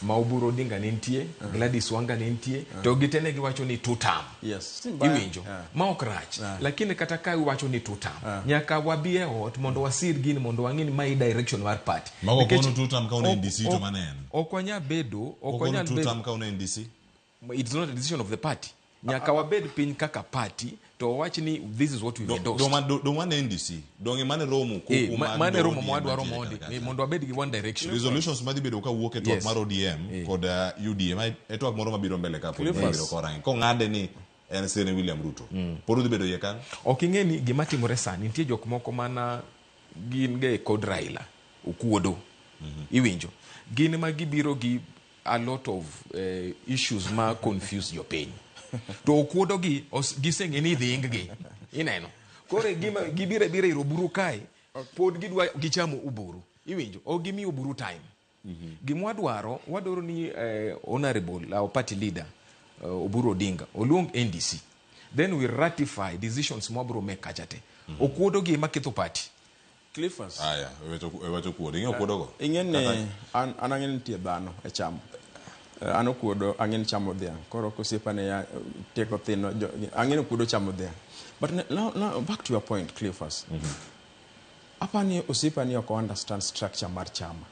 S4: ma Oburu Odinga ne nitie, Gladys Wanga ne nitie, to gite ne giwacho ni two term. Iwinjo ma ok rach lakini kata ka iwacho ni two term nyaka wabi e ot mondo wasir gini mondo wang'e ni mae direction mar party.
S1: Mago
S4: Nikech
S1: kono two term ka un NDC to mane en.
S4: Ok wanyal bedo ok
S1: Okono
S4: wanyal
S1: two
S4: bedo
S1: term ka un NDC.
S4: It's not a decision of the party. Nyaka wabed piny kaka party to wawach ni this is what we've endorsed.
S1: Do mane NDC. Donge mane romo
S4: Eh, mane romo
S1: ODM
S4: mwadwaro
S1: mantiere
S4: mondi
S1: kar kacha.
S4: mondo wabed gi one direction.
S1: Resolutions madhi bedo kawuok e twak mar ODM kod UDA ma e twak moro mabiro mbele ka pod
S4: Clifford.
S1: biro korange. Kong'ade ni en sene William Ruto. Pod udhi bedo iye kanyo?
S4: Ok ing'e ni gima timore sani nitie jok moko mana gin ga e kod Raila okuodo iwinjo gin ma gibiro gi a lot of issues ma confuse jopiny to okuodo gi giseng'e ni idhi ing gi ineno koro e gima gibiro abira ir Oburu kae pod gidwa gichamo Oburu iwinjo ok gimi Oburu time gima wadwaro wadwaro ni honorable our party leader Oburu Odinga oluong NDC then we ratify decisions mwabro make kacha te okuodo gi ema ketho party.
S3: Cliffers.
S1: Aya, e wacho kuodo. Ing'e okuodogo?
S3: Ing'e ni an ang'e ni nitie dhano e chama. An okuodo ang'e ni chamo dhiang'. Koro kosiepane ya tieko thino ang'e ni okuodo chamo dhiang'. But now back to your point, Cliffers. Apani osiepani ok understand structure mar chama.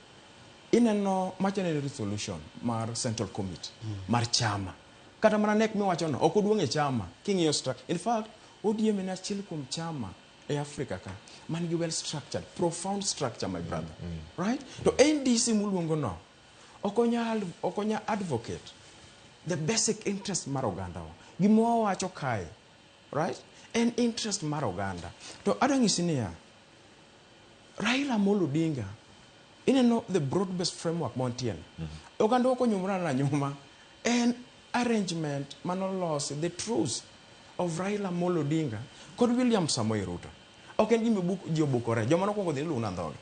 S3: Ineno macha ne resolution mar Central Committee mar chama. Kata mana nek miwacho no ok oduong' e chama king'iyo structure. In fact, ODM en achiel kuom chama e Africa ka man gi well structured, profound structure, my brother. Right? To NDC muluongo no ok onyal advocate the basic interest mar oganda wa. Gima wawacho kae, right? En interest mar oganda. To adwa nyisi niya, Raila Amolo Odinga, ineno the broad based framework mantie ni. Oganda ok onyumore anyuma. En arrangement manolosi the truth of Raila Amolo Odinga kod William Samoei Ruto. Ok en gima ji obukore. Joma nokwongo dhi iluongo ni andhoga.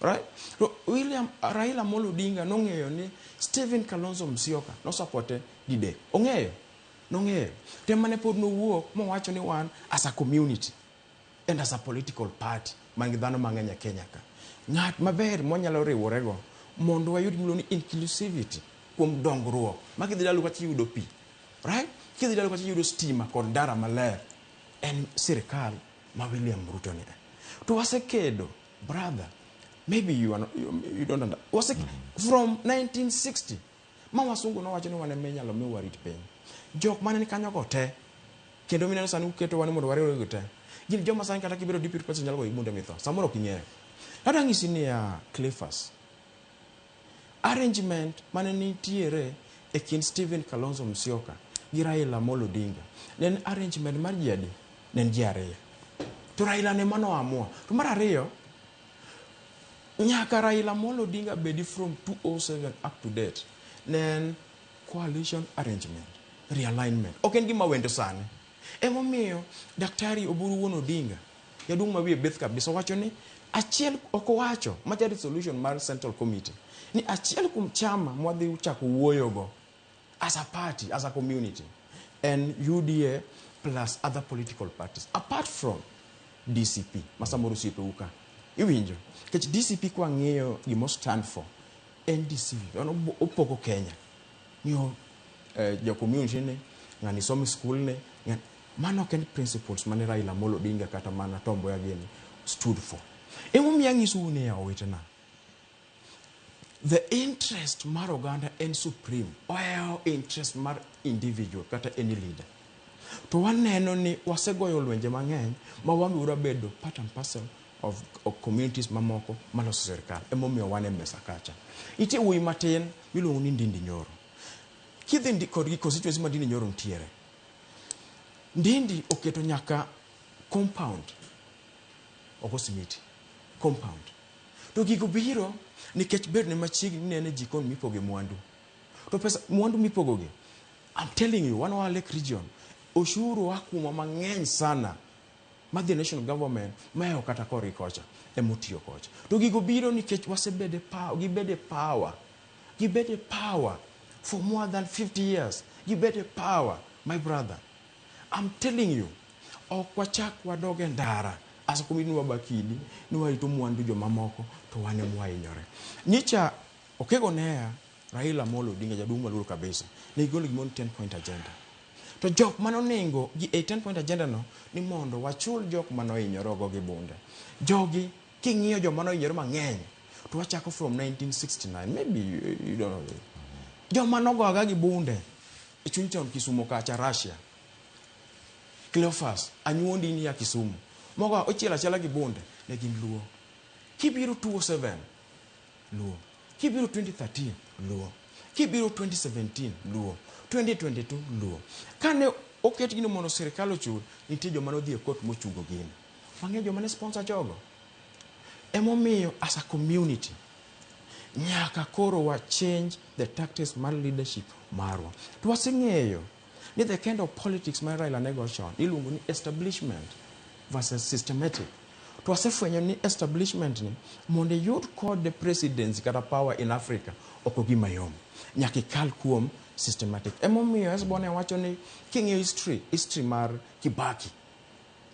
S3: Right? To William Raila Amolo Odinga nong'eyo ni Stephen Kalonzo Musyoka nosapote didek. Ong'eyo? Nong'eyo. To ema ne pod nowuok mowacho ni wan as a community and as a political party man gi dhano mang'eny e Kenya ka. Ng'at maber mwanyalo riworego mondo wayud gimiluongo ni inclusivity kuom dongruok. Ma kidhi dalu kacha iyudo pi. Right? Kidhi dalu kacha iyudo stima kod ndara maler. En sirikal ma William Ruto ni. To wasekedo, brother, maybe you, are not, you don't understand. Wase, from 1960, ma wasungu nowacho ni wan ema inyalo mi warit piny. Jok mane ni kanyo go te, kendo mineno sani uketo wan mondo wariwre go te. Gin joma sani kata kibedo deputy president nyalo goyi bunde mitho. Samoro ok ing'eyo. Adwa nyisi niya Cleophas, arrangement mane nitiere e kind Stephen Kalonzo Musyoka gi Raila Amolo Odinga ne en arrangement mar ji adi? Ne en ji ariyo. To Raila ne mano amua. To mar ariyo, nyaka Raila Amolo Odinga bedi from 2007 up to date ne en coalition arrangement, realignment. Ok en gima wendo sani. Emomiyo Daktari Oburu Wuon Odinga, jaduong' ma wiye bith kabisa, owacho ni achiel ok owacho macha resolution mar Central Committee ni achiel kuom chama mwadhi chako wuoyogo as a party, as a community, en UDA plus other political parties apart from DCP ma samoro osiepeu ka iwinjo nikech DCP kwang'iyo gima stand for en DCP en opogo Kenya ng'iyo jo community ni ng'ani somo e skul ni mano ok en principles mane Raila Amolo Odinga kata mana Tom Mboya gini stood for. Emomiyo anyisou niya owetena, the interest mar oganda en supreme, ohewo interest mar individual kata any leader. To waneno ni wasegoyo lwenje mang'eny ma wamiura bedo part and parcel of communities mamoko maloso sirikal. Emomiyo wan e mesa kacha. Nitie wuoyi matin miluongo ni Ndindi Nyoro. Kidhi kodgi constituency ma Ndindi Nyoro nitiere, Ndindi oketo nyaka compound, ok osimiti, compound. To gigo biro nikech bedne machiegni ni en e jikon mipoge mwandu. To pesa mwandu mipogogi, I'm telling you, wan wa Lake Region, ushuru wa kuomwa mang'eny sana madhi national government mahewo kata korgi kocha emotiyo kocha. To gigo biro nikech wasebede power, gibede power, gibede power for more than 50 years. Gibede power, my brother. I'm telling you, ok wachak wadog e ndara as a community wabakidi ni warito mwandu jomamoko to wan ema wahinyore. Nyicha Okego Neya, Raila Amolo Odinga jaduong' maluor kabisa, ne gigolo gimoro ni 10 point agenda. To jok manonego gi e 10 point agenda no ni mondo wachul jok manohinyore ogo gi bunde. Jogi king'iyo joma nohinyore mang'eny to wachako from 1969 maybe you don't know. Joma nogo aga gi bunde e chuny town Kisumo kacha Russia. Cleophas, anyuondi ni ya Kisumu. Mogo ochiel achiela gi bunde ne gin Luo. Kibiro 2007 Luo. Kibiro 2013 Luo. Kibiro 2017 Luo. 2022 Luo. Kane oket gino mondo sirikal ochul, nitie joma nodhi e court mochungo gino. Wang'eyo joma ne sponsor jogo. Emomiyo as a community, nyaka koro wa change the tactics mar leadership marwa. To waseng'eyo ni the kind of politics mar Raila nego chon iluongo ni establishment versus systematic. To wasefwenyo ni establishment ni mondo iyud kode presidency kata power in Africa ok ogima yom. Nyaka ikal kuom systematic. Emomiyo Hesbon wacho ni king'iyo history mar Kibaki,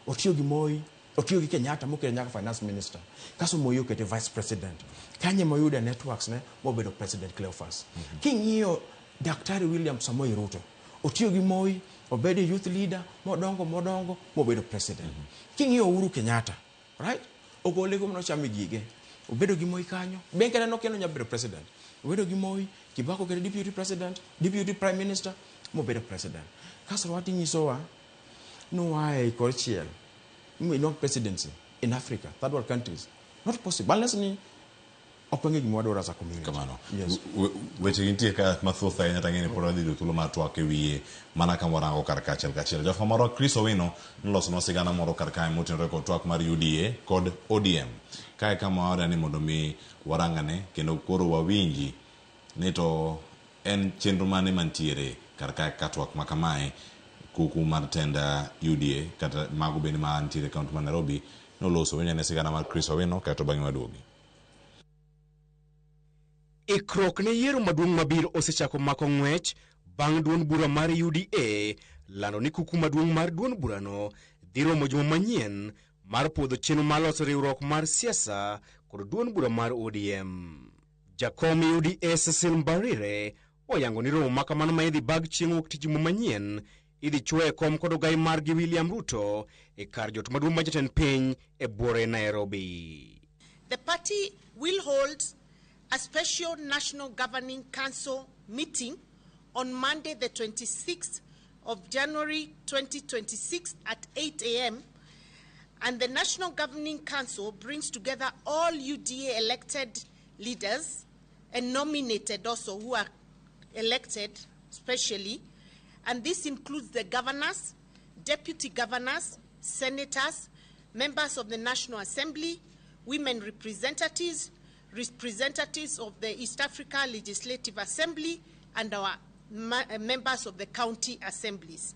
S3: otiyo gi Moi, otiyo gi Kenyatta mokete nyaka finance minister. Kaso Moi okete vice president. Kanye moyude networks ne mobedo president Cleophas. King'iyo Daktari William Samoei Ruto, otiyo gi Moi, obedo youth leader, modongo modongo, mobedo president. King'iyo Uhuru Kenyatta, right? Ogole go manochamo gige. Obedo gi Moi kanyo. Beng' kata nokia nonya bedo president. Obedo gi Moi, Kibaki okete deputy president, deputy prime minister, mobedo president. Kasto wati nyisowa ni wae kor chiel no presidency in Africa, third world countries. Not possible. Unless ni ok wang'e gima wadwaro as a community.
S1: Kamano.
S3: Yes.
S1: Weche nitie ka mathoth ahinya to ang'e ni pod wadhi yudo thuolo mar twak e wiye mana ka warango kar kachiel kachiel. Jafwambo marwa Chris Owino nolosonwa sigana moro kar kae motenore kod twak mar UDA kod ODM. Kae kama wadwa ni mondo mi warangane kendo koro wawinji ni to en chenro mane mantiere kar kae ka twak ma kamae kuku mar tenda UDA kata mago bende mantiere e kaunti ma Nairobi noloso. Winj ane sigana mar Chris Owino kaeto bang'e waduogi.
S8: Ikruok ne yiero maduong' mabiro osechako mako ng'wech bang' duond bura mar UDA lando ni kuku maduong' mar duond burano dhi romo juma manyien mar puodho chenro mar loso riwruok mar siasa kod duond bura mar ODM. Jakom UDA Cecil Mbarire oyango ni romo makamano ma idhi bag chieng' wuok tich juma manyien idhi chwoye kom kod ogai margi William Ruto e kar jot maduong' mar jatend piny e buore Nairobi.
S9: The party will hold a special National Governing Council meeting on Monday, the 26th of January 2026 at 8 a.m. And the National Governing Council brings together all UDA elected leaders and nominated also who are elected specially. And this includes the governors, deputy governors, senators, members of the National Assembly, women representatives, representatives of the East Africa Legislative Assembly, and our members of the county assemblies.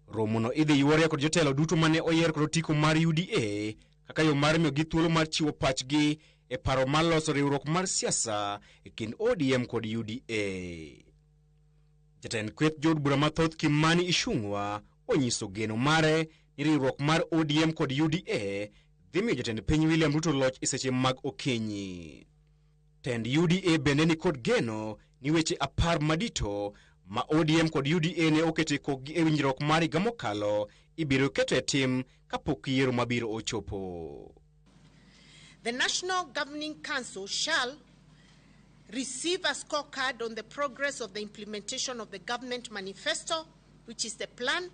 S8: Romono idhi yuorie kod jotelo duto mane oyier kod otiko mar UDA kaka yo mar miyogi thuolo mar chiwo pachgi e paro mar loso riwruok mar siasa e kind ODM kod UDA. Jatend kweth jood bura mathoth Kimani Ichung'wa onyiso geno mare ni riwruok mar ODM kod UDA dhi miyo jatend piny William Ruto loch e seche mag okinyi. Tend UDA bende ni kod geno ni weche 10 madito ma ODM kod UDA ne oketo e kokgi e winjruok mar higa mokalo ibiro keto e tim kapok yiero mabiro ochopo.
S9: The National Governing Council shall receive a scorecard on the progress of the implementation of the government manifesto, which is the plan,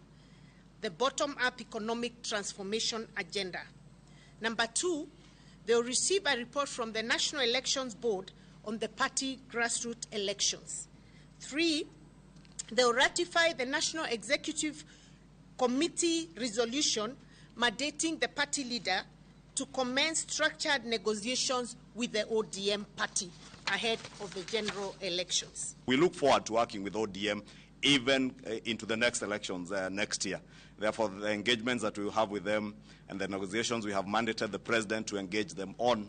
S9: the bottom-up economic transformation agenda. Number 2, they will receive a report from the National Elections Board on the party grassroots elections. 3, they will ratify the National Executive Committee resolution mandating the party leader to commence structured negotiations with the ODM party ahead of the general elections.
S10: We look forward to working with ODM even into the next elections next year. Therefore, the engagements that we have with them and the negotiations we have mandated the president to engage them on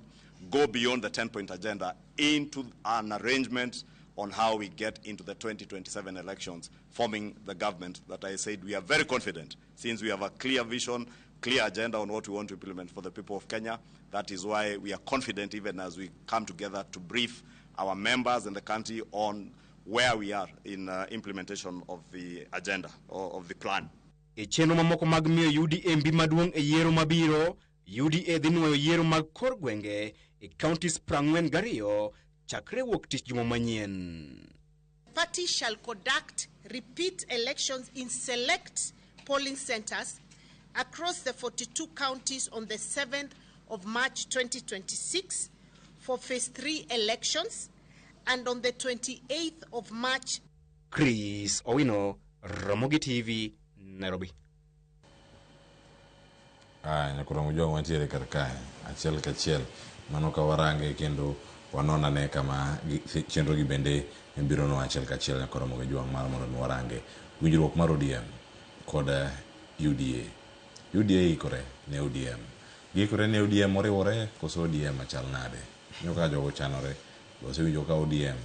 S10: go beyond the 10-point agenda into an arrangement on how we get into the 2027 elections, forming the government that I said we are very confident, since we have a clear vision, clear agenda on what we want to implement for the people of Kenya. That is why we are confident, even as we come together to brief our members in the country on where we are in implementation of the agenda or of the plan.
S8: E chenro mamoko mag miyo UDA mbi maduong' e yiero mabiro, UDA dhi nuoyo yiero mag kor gwenge e counties 42 chakre wuok tich juma manyien.
S9: Party shall conduct repeat elections in select polling centers across the 42 counties on the 7th of March 2026 for phase 3 elections and on the 28th of March.
S8: Chris Owino, Ramogi TV, Nairobi.
S1: Nyakurango jogo mantiere kar kae achiel kachiel mano ka warange kendo wanon ane kama chenro gi bende biro no achiel kachiel nyakoromo gi jwang' mar mondo mi warange winjruok mar ODM kod UDA. UDA ikore ne ODM. Giikore ne ODM moriwore koso ODM machal nade? Ineno kaka jogo chanore. Wasewinjo ka ODM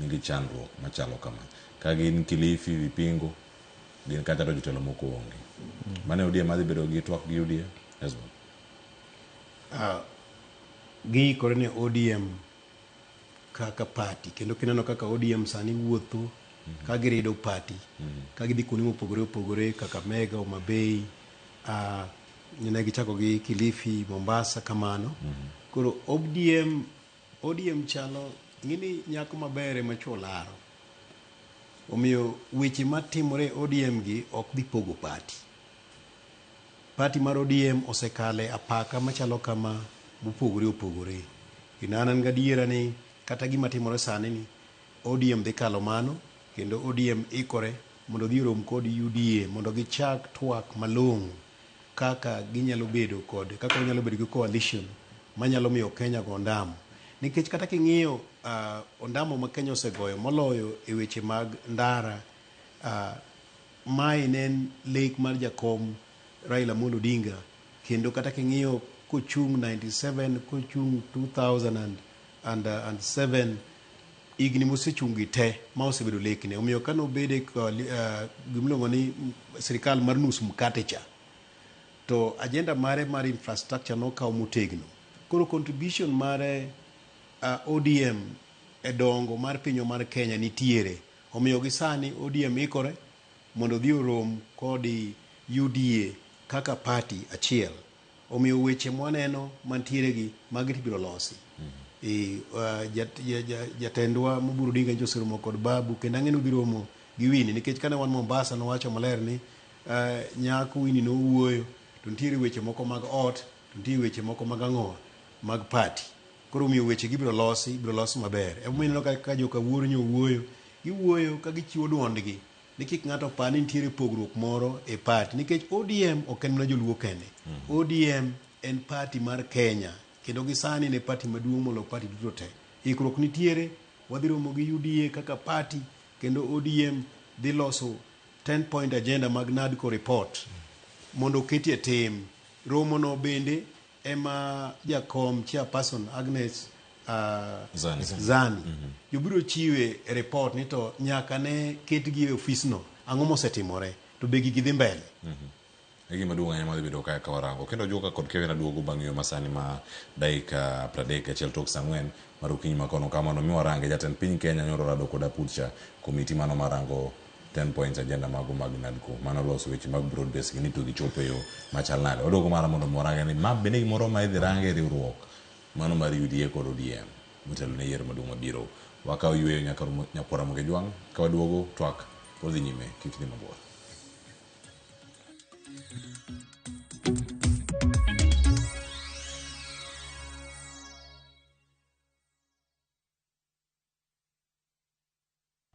S1: nigi chandruok machalo kama. Ka gin Kilifi, Vipingo, gin kata to jotelo moko onge. Mano ODM madhi bedo gi twak gi UDA? Hesbon.
S2: Giikore ne ODM kaka party, kendo kineno kaka ODM sani wuotho, ka girido party, ka gidhi kuonde mopogore opogore kaka Kakamega, Homa Bay, ne gichako gi Kilifi, Mombasa kamano. Koro ODM chalo ng'ini nyako maber ema chuo laro. Omiyo weche matimore ODM gi ok dhi pogo party. Party mar ODM osekale apaka machalo kama mopogore opogore. Kendo an gadiera ni kata gima timore sani ni ODM dhi kalo mano, kendo ODM ikore mondo odhi orom kod UDA mondo gichak twak malong'o kaka ginyalo bedo kod kaka wanyalo bedo gi coalition manyalo miyo Kenya go ondamo. Nikech kata king'iyo ondamo ma Kenya osegoyo moloyo e weche mag ndara, mae ne en lek mar jakom Raila Amolo Odinga, kendo kata king'iyo kochung' 97 kochung' 2007 higni mosechung' gi te ma osebedo lekne. Omiyo kane obede gimiluongo ni sirikal mar nus mkate cha, to agenda mare mar infrastructure nokawo motegno. Koro contribution mare ODM e dongo mar pinywa mar Kenya nitiere. Omiyo gi sani ODM ikore mondo odhi orom kod UDA kaka party achiel. Omiyo weche mwaneno mantiere gi magi ibiro losi. Jatendwa Moburu Odinga nyocha oseromo kod Babu, kendo ang'e ni obiro romo gi Winnie, nikech kane wan Mombasa nowacho maler ni nyako Winnie nowuoyo To nitiere weche moko mag ot, to nitie weche moko mag ang'owa, mag party. Koro omiyo weche gi ibiro losi, ibiro los maber. Emomiyo ineno ka, ka joka Wuor nyo wuoyo, giwuoyo ka gichiwo duondgi ni kik ng'ato par ni nitiere pogruok moro e party. Nikech ODM ok en mana joluo kende. ODM en party mar Kenya kendo gi sani en e party maduong' moloyo party duto te. Ikruok nitiere, wadhi romo gi UDA kaka party kendo ODM dhi loso 10 point agenda mag NADCO report mondo oketie tim. Romo no bende ema jakom chairperson Agnes
S1: Zani.
S2: Zani jobiro chiwe report ni to nyaka ne ketgi e ofisno ang'o mosetimore to be gigi dhi mbele.
S1: E gima duong' ahinya madhi bedo kae ka warango. Kendo Ojuoga kod Kevin aduogo bang' yo masani ma dakika 31 tok saa 4 mar okinyi ma kono kama mondo mi warange jatend piny Kenya nyoro rado kod aput cha komiti mano marango 10 points agenda mago mag NADCO mano loso weche mag broad base gi ni to gichopo e yo machal nade. Waduogo mara mondo mi warange ni ma bende gimoro ma idhi range e riwruok mano mar UDA kod ODM motelo ne yiero maduong' mabiro. Wakawo yueyo nyaka nyakwar Ramogi Ajwang' ka waduogo twak pod dhi nyime kik dhi mabor.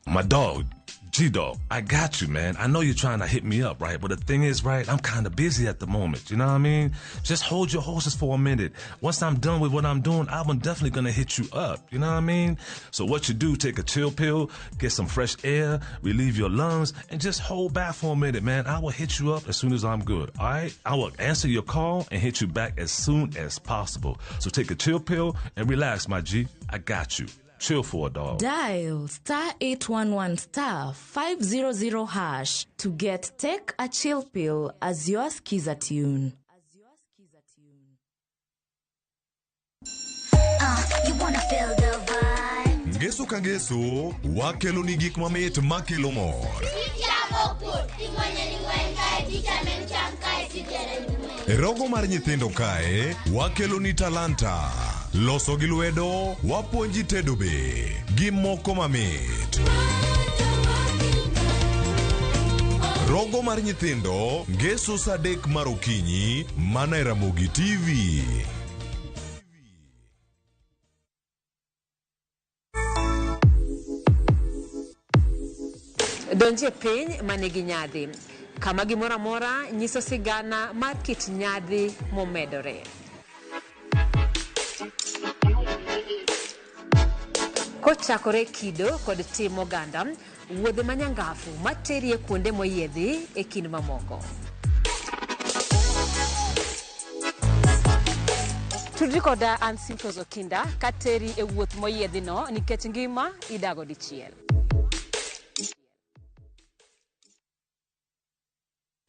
S11: My dog, G Dog, I got you, man. I know you're trying to hit me up, right? But the thing is, right, I'm kind of busy at the moment. You know what I mean? Just hold your horses for a minute. Once I'm done with what I'm doing, I'm definitely going to hit you up. You know what I mean? So, what you do, take a chill pill, get some fresh air, relieve your lungs, and just hold back for a minute, man. I will hit you up as soon as I'm good, all right? I will answer your call and hit you back as soon as possible. So, take a chill pill and relax, my G. I got you. Chill for a dog.
S12: Dial star 811 star 500 hash to get Take a Chill Pill as your skiza tune.
S13: You wanna feel the vibe.
S19: Ngeso ka ngeso, wakelo ni gik mamit makelo mor. E rogo mar nyithindo kae, wakelo ni talanta. Loso gi lwedo, wapuonji tedo be, gi moko mamit. Rogo mar nyithindo, ngeso saa 3 mar okinyi, mana e Ramogi TV.
S14: Donjie piny manigi nyadhi, kama gimoro amora nyiso sigana mar kit nyadhi momedore. Kochakore kido kod tim oganda, wuodhe manyangafu materie kuonde moyiedhi e kind mamoko. Tudri koda an Simfros Okinda kateri e wuoth moyiedhino nikech ngima idago dichiel.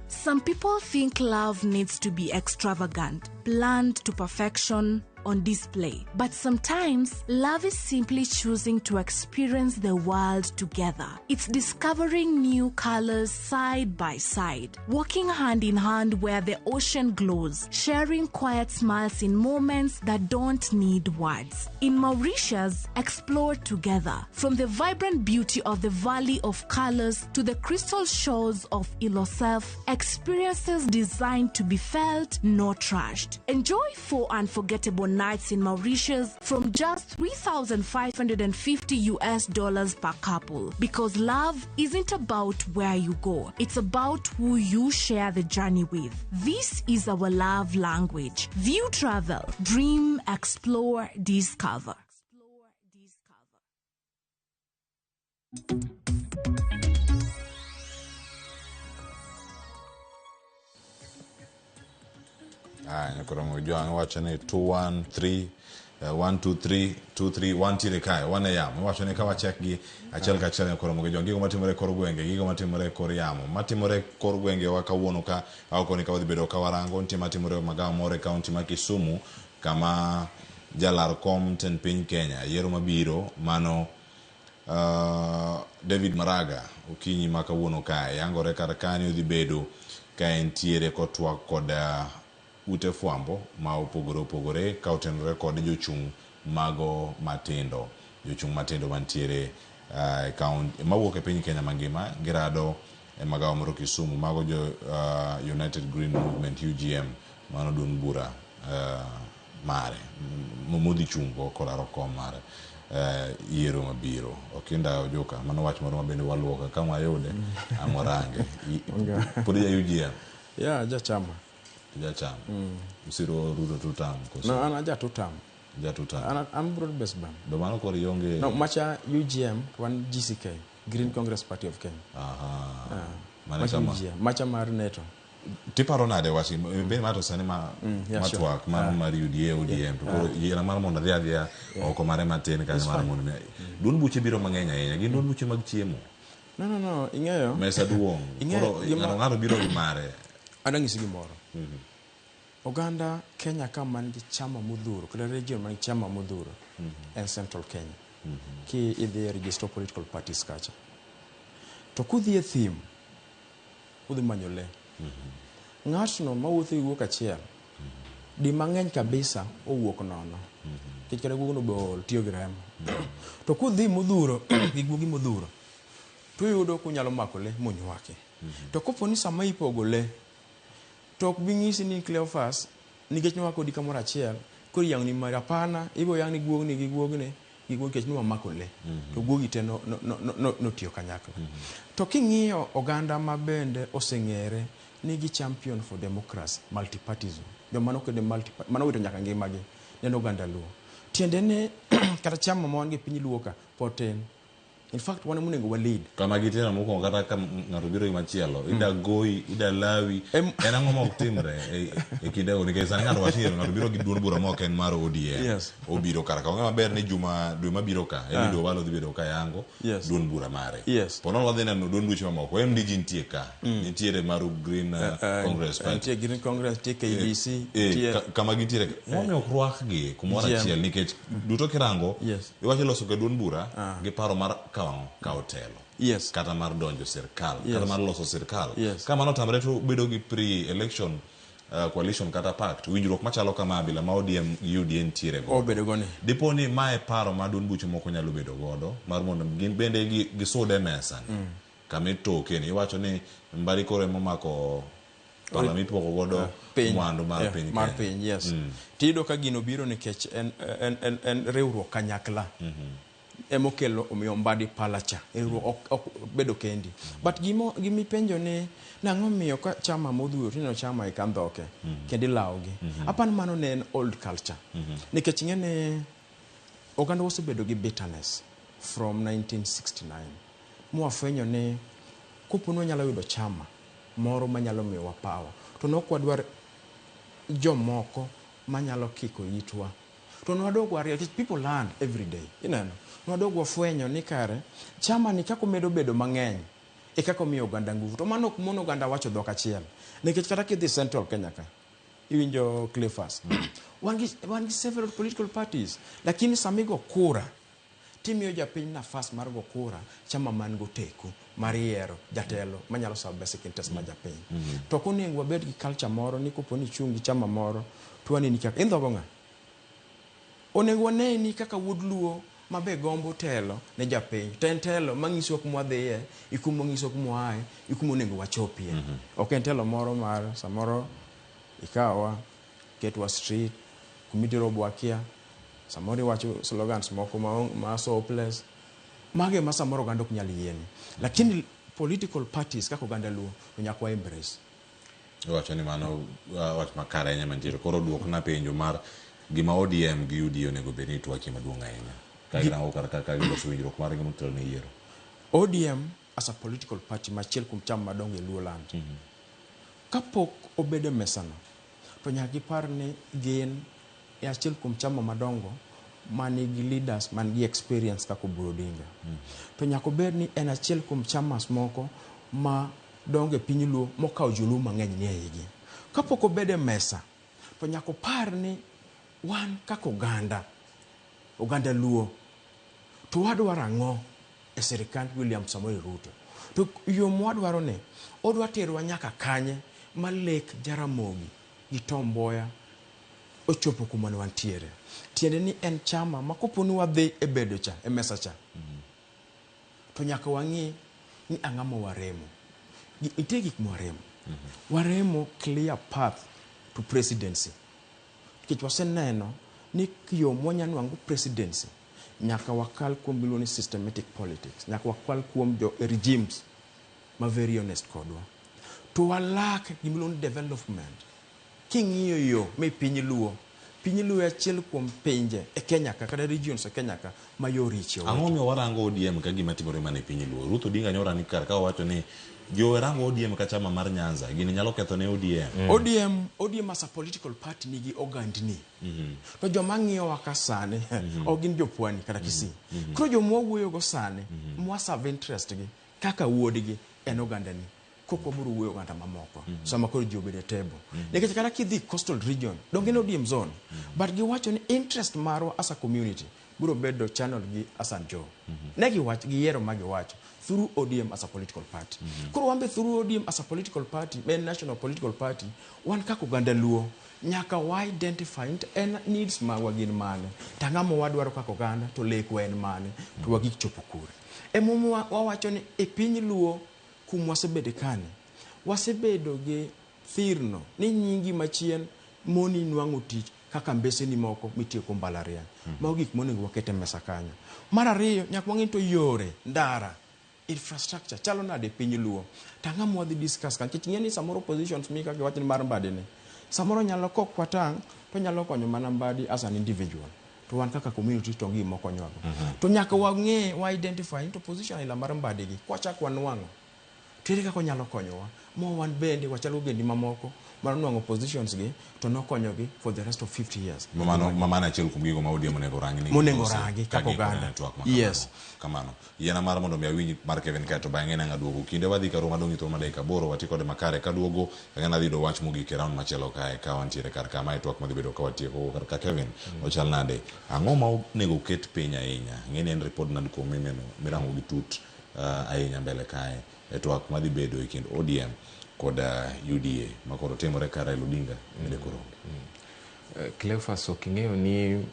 S12: Some people think love needs to be extravagant, planned to perfection, on display. But sometimes, love is simply choosing to experience the world together. It's discovering new colors side by side, walking hand in hand where the ocean glows, sharing quiet smiles in moments that don't need words. In Mauritius, explore together. From the vibrant beauty of the Valley of Colors to the crystal shores of Ilosef, experiences designed to be felt, not rushed. Enjoy 4 unforgettable nights in Mauritius from just $3,550 US dollars per couple. Because love isn't about where you go, it's about who you share the journey with. This is our love language. View travel, dream, explore, discover.
S1: Aya, nyakoro Mojwang' wacho ni 213 123 23 wantiere kae wan e yamo iwacho ni ka wachek gi achiel kachiel nyakoro Mojwang' gigo matimore e kor gwenge gigo matimore e kor yamo matimore e kor gwenge wa kawuono ka awakoni ka wadhi bedo ka warango nitie matimore e magawa moro e kaunti ma Kisumu kama jalar kom tend piny Kenya yiero mabiro mano David Maraga okinyi ma kawuono kae yangore kar kanyo dhi bedo ka entiere kotwak kod ute fwambo ma opogore opogore ka otenore kod jochung' mago matindo jochung' matindo mantiere e kaunti mawuok e piny Kenya mangima girado e magawa moro Kisumu. Mago jo United Green Movement UGM mano duond bura mare modhi chungo kolaro kom mar yiero mabiro. Okinda Ojuka, mano wach moro mabende waluwo ka wayude ang' warange. Pod ja UGM?
S3: Yeah, jachama.
S1: Jachama. Usiro Ruto two term koso?
S3: No, an aja two term.
S1: Ja two term.
S3: An broad based ban.
S1: Be mano koro ionge...
S3: No, macha UGM to wan GCK, Green Congress Party of Kenya.
S1: Aha.
S3: Mane macha UGM, macha mar NATO.
S1: Tiparo nade wach be ma to sani ma
S3: yeah, sure.
S1: matwak mano mar UDA ODM to koro yiera mar mondo adhi adhiya oko mare matin kanyo mar mondo duond buche biro mang'eny ahinya gin duond buche mag chiemo.
S3: No, ing'eyo.
S1: Mesa duong'. Koro ng'ato ng'ato biro gi mare.
S3: Adwa nyisi gimoro. Oganda Kenya ka man gi chama modhuro kata region man gi chama modhuro en Central Kenya. Ki idhi e register political parties kacha. To kudhi e thim, udhi manyo le. Ng'atno mawuotho gi guok achiel, di mang'eny kabisa owuok nono. Nikech kata guogno be ool tiyo gi remo. To kudhi modhuro gi guogi modhuro, tuyudo kunyalo mako le munywaki. To kopo ni sama ipogo le, to ok bi ng'isi ni Cleophas nikech nwa kodi kamoro achiel, koro iyang'ni mari hapana, ibo yang' ni guogni gi guogni gi guogni nikech nwamako le. To guogi te notiyo kanyakla. To king'iyo oganda ma bende oseng'ere ni gi champion for democracy, multipartyism, joma nokede mano wito nyaka ngimagi, ne en oganda Luo. Tiende ni kata chama ma wan gi piny Luo ka pod tin. In fact, wan ema onego wa lead.
S1: Kama gitero mokwongo kata ka ng'ato biro gi machielo, ida goyi, ida lawi, en ang'o ma ok timre e kindego nikech sani ng'ato wacho ni ng'ato biro gi duond bura ma ok en mar ODM. Obiro kar ka ong'e maber ni juma dwe mabiro ka, Eliud Owalo dhi bedo ka yango duond bura mare. Po nono wadhi neno duond buche mamoko, MDG nitie ka, nitiere mar Green Congress Party.
S3: Nitie Green Congress, nitie KDC, nitie
S1: Kama gintiere, momiyo ok rwakgi kumoro achiel nikech duto kirango, iwacho loso ka duond bura gi paro mar kawo telo. Kata mar donjo sirkal, kata mar loso sirkal. Ka mano otamre to bedo gi pre-election coalition kata pact, winjruok machalo kama bila ma ODM gi UDA nitiere godo.
S3: Obedo go ni.
S1: Dipo ni mae paro ma duond buche moko nyalo bedo godo mar mondo gin bende gisude mesa ni. Kama itoke ni iwacho ni Mbadi koro ema omako pala mipoko godo mwandu mar piny
S3: mar piny, yes. Tiyudo ka gino biro nikech en riwruok kanyakla. Emokelo omiyo Mbadi pala cha. Riwruok ok bedo kendi. But gimipenjo ni nang'o miyo ka chama modhuro tineno chama e kandhoke kendo ilawogi. Apani mano ne en old culture. Nikech ing'e ni oganda osebedo gi bitterness from 1969. Mwafwenyo ni kopo ni wanyalo yudo chama moro manyalo miyowa power, to ne ok wadwar jomoko manyalo kiko itwa. To nwadog warie, nikech people learn every day. Ineno? Nwadog wafwenyo ni kare chama ni kaka omedo bedo mang'eny e kaka omiyo oganda nguvu. To mano ok mon oganda wacho dhok achiel. Nikech kata kidhi Central Kenya ka, iwinjo Cleophas. Wan gi several political parties. Lakini sama igo kura, timiyo japiny nafas mar go kura, chama man go teku mar yiero jatelo manyalo serve basic interest mar japiny. To ok onego wabed gi culture moro ni kopo ni ichung' gi chama moro, to waneni kaka indhogo ng'a? Onego waneni kaka wuod Luo mabe gombo telo ne japiny. To en telo manyiso kuma wadhiye, kuma nyiso kuma waaye, kuma onego wachopie. Ok en telo moro mar samoro ikawa, ketwa street, kumitero obwakia, samoro iwacho slogans moko ma so hopeless. Mago ema samoro oganda ok nyal yieni. Lakini political parties kaka oganda Luo to nyaka wa embrace.
S1: Iwacho ni mano wach makare ahinya mantiere. Koro duokna penjo mar gima ODM gi UDA onego bed ni twakie maduong' ahinya. Ka girango kar ka giloso winjruok margi motelo ne yiero.
S3: ODM as a political party machiel kuom chama madongo e Luo land. Kapok obedo e mesano, to nyaka gipar ni gin e achiel kuom chama madongo manigi leaders man gi experience kaka Oburu Odinga. To nyaka obed ni en achiel kuom chamas moko ma dongo e piny Luo mokawo joluo mang'eny ni e igi. Kapok obedo e mesa, to nyaka opar ni wan kaka oganda, oganda Luo, to wadwaro ang'o e sirikand William Samoei Ruto? To yo mwadwaro ni, odwa terowa nyaka kanye ma lek Jaramogi gi Tom Mboya ochopo kuma ne wantiere. Tiende ni en chama ma kopo ni wadhi e bedo cha, e mesa cha, to nyaka wang'i ni ang'o ma waremo. Nitie gik mwaremo. Waremo clear path to presidency. Nikech waseneno ni yo mwanya nwang'o presidency nyaka wakal kuom miluongo ni systematic politics, nyaka wakal kuom jo regimes ma very honest kodwa. To walak gimiluongo ni development. King'iyo yo me piny Luo, piny Luo e achiel kuom pinje e Kenya ka kata regions e Kenya ka ma yo riche.
S1: Ang'o momiyo warango ODM ka gima timore mana e piny Luo? Ruth Odinga nyora ni kar ka owacho ni jowe rango ODM ka chama mar Nyanza, gini nyalo ketho ne ODM.
S3: ODM as a political party nigi ogandni. To joma ng'iyowa ka sani ok gin jopwani kata Kisii. Koro joma wawuoyogo sani mwa serve interest gi kaka wuodgi en ogandani. Kok wabiro wuoyo oganda mamoko sama koro ji obedo e table. Nikech kata kidhi coastal region, donge en ODM zone. But giwacho ni interest marwa as a community biro bedo channel gi Hassan Joho. Ne giwach giyiero ma giwacho through ODM as a political party. Koro wan be through ODM as a political party, en national political party, wan kaka oganda Luo nyaka wa identify ni en needs magwa gin mane, to ang'o ma wadwaro kaka oganda, to lekwa en mane, to wagik chopo kure. Emomiyo wawacho ni e piny Luo kuma wasebede kani, wasebedo gi thirno ni nyingi machien moni nwang'o tich kaka mbeseni moko mitieko mbalariany. Mago gik monego waket e mesa kanyo. Mar ariyo, nyaka wang'e to yore, ndara, infrastructure chalo nade e piny Luo. To ang'o ma wadhi discuss ka nikech ing'e ni samoro positions mi kaka iwacho ni mar Mbadi ni samoro nyalo kok watang' to nyalo konyo mana Mbadi as an individual. To wan kaka community to onge gima okonyowago. To nyaka wang'e, wa identify ni to position aila mar Mbadi gi kwachak wanwang'o to ere kaka onyalo konyowa ma wan bende wachal ogendni mamoko mar nwang'o positions gi to nokonyogi for the rest of 50 years.
S1: Mano achiel kuom gigo ma ODM onego rangi ni
S3: Monego rangi
S1: ka
S3: kaka
S1: giikore
S3: oganda.
S1: ne twak ma kamano.
S3: Yes.
S1: Kamano. Yiena mar mondo mi awinj mar Kevin kae to bang'e nang' aduogo. Kinde wadhi ka rumo adong' gi thuolo mar dakika 8 wati kode makare kaduogo ang'e adhi yudo wach mogik e round machielo kae ka wantiere kar ka. Mae twak madhi bedo ka watieko kar ka Kevin. Ochal nade? Ang'o ma onego ket piny ahinya? Ang'e ni en report NADCO mimeno mirango gi tut ahinya mbele kae e twak madhi bedo e kind ODM kod UDA ma koro timore ka Raila Odinga bende koro onge.
S4: Cleophas, ok ing'eyo ni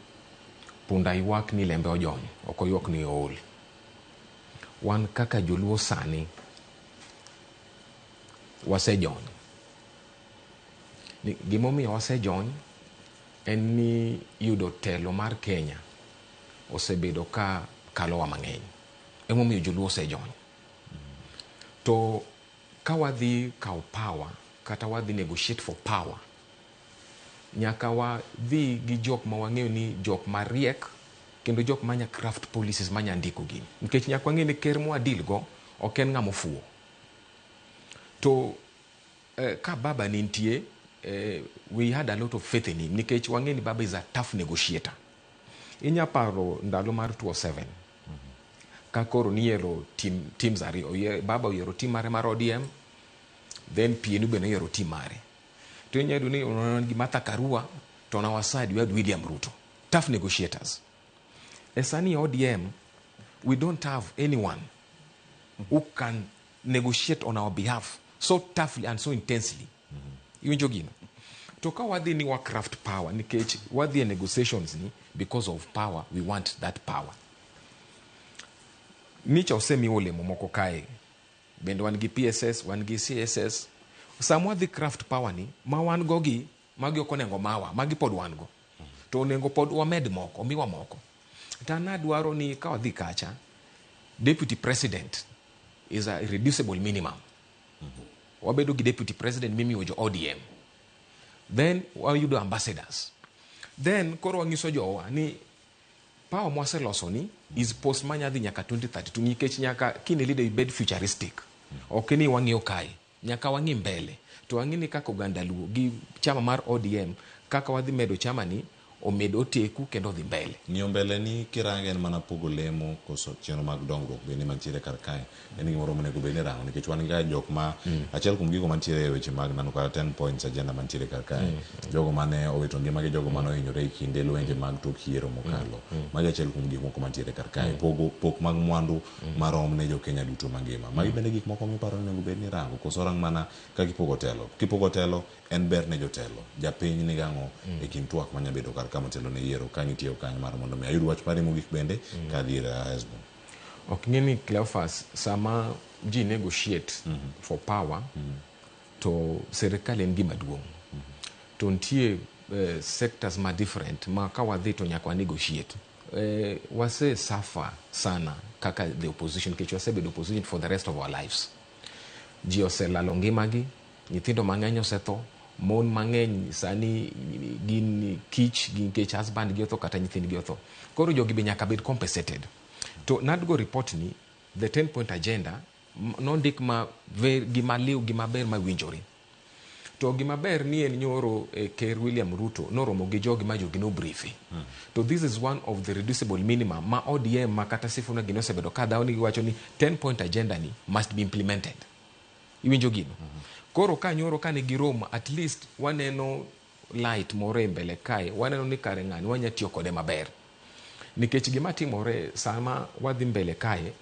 S4: punda ywak ni lembe ojony, ok oywak ni ool. Wan kaka joluo sani wasejony. Gimomiyo wasejony en ni yudo telo mar Kenya osebedo ka kalowa mang'eny. Emomiyo joluo osejony. To ka wadhi kawo power kata wadhi negotiate for power, nyaka wadhi gi jok ma wang'eyo ni jok mariek kendo jok manya craft policies manya ndiko gini. Nikech nyaka wang'e ni ker mwa deal go ok en ng'ama ofuwo. To ka baba ne nitie, we had a lot of faith in him nikech wang'e ni baba is a tough negotiator. Inya paro ndalo mar 2007 ka koro niyiero teams ariyo, baba oyiero team mare mar ODM, then PNU be noyiero team mare. To inya yudo ni wan gi Martha Karua to on our side we had William Ruto. Tough negotiators. E sani ODM, we don't have anyone who can negotiate on our behalf so toughly and so intensely. Iwinjo gino? To ka wadhi ni wa craft power, nikech wadhi e negotiations ni because of power, we want that power. Nicha osemiwa olemo moko kae. Bende wan gi PSS, wan gi CSS. Sama wadhi craft power ni, ma wan go gi, magi ok onego mawa, magi pod wan go. To onego pod wamed moko, omiwa moko. To an adwaro ni ka wadhi kacha, deputy president is a irreducible minimum. Wabedo gi deputy president mimiyo jo ODM. Then wayudo ambassadors. Then koro wanyiso jowa ni power mwaseloso ni is post manyadhi nyaka 2032 nikech nyaka kine leader ibed futuristic. Ok ni wang'iyo kae, nyaka wang'i mbele. To wang'i ni kaka oganda Luo gi chama mar ODM kaka wadhi medo chama ni omed oteku kendo odhi mbele.
S1: Ng'iyo mbele ni kirange en mana pogo lemo koso chenro mag dongruok bende mantiere kar kae en gimoro monego bed ni irango nikech wan ga jok ma achiel kuom gigo mantiere e weche mag nano kata 10 points agenda mantiere kar kae jogo mane owito ngimagi, jogo mane ohinyore e kinde lwenje mag tok yiero mokalo, magi achiel kuom gik moko mantiere kar kae. Pogo pok mag mwandu marom ne jo Kenya duto mangima, magi bende gik moko miparo ni onego bed ni irango koso orang mana kaka ipogo telo. Kipogo telo en ber ne jotelo, japiny ni gang'o e kind twak manya bedo kar ka motelo ne yiero ka ngitiyo kanyo mar mondo mi ayud wach mari mogik bende ka adhi ir Hesbon.
S4: Ok ing'e ni Cleophas, sama ji negotiate for power to sirikal en gima duong'. To nitie sectors ma different ma ka wadhi to nyaka wa negotiate. Wase suffer sana kaka the opposition nikech wasebedo opposition for the rest of our lives. Ji oselalo ngimagi, nyithindo mang'eny osetho, mon mang'eny sani gin kich nikech husband gi otho kata nyithindgi otho. Koro jogi be nyaka bed compensated. To NADCO report ni, the 10 point agenda, nondik ma gima liw, gima ber mawinjore. To gima ber ni en nyoro Ker William Ruto noromo gi jogi ma jogi no briefi. To this is one of the reducible minimum ma ODM ma kata Sifuna gini osebedo ka dhawo ni giwacho ni 10 point agenda ni must be implemented. Iwinjo gino? Koro ka nyoro kane giromo, at least waneno light moro e mbele kae, waneno ni kare ng'ani wanya tiyo kode maber. Nikech gima timore sama wadhi mbele kae,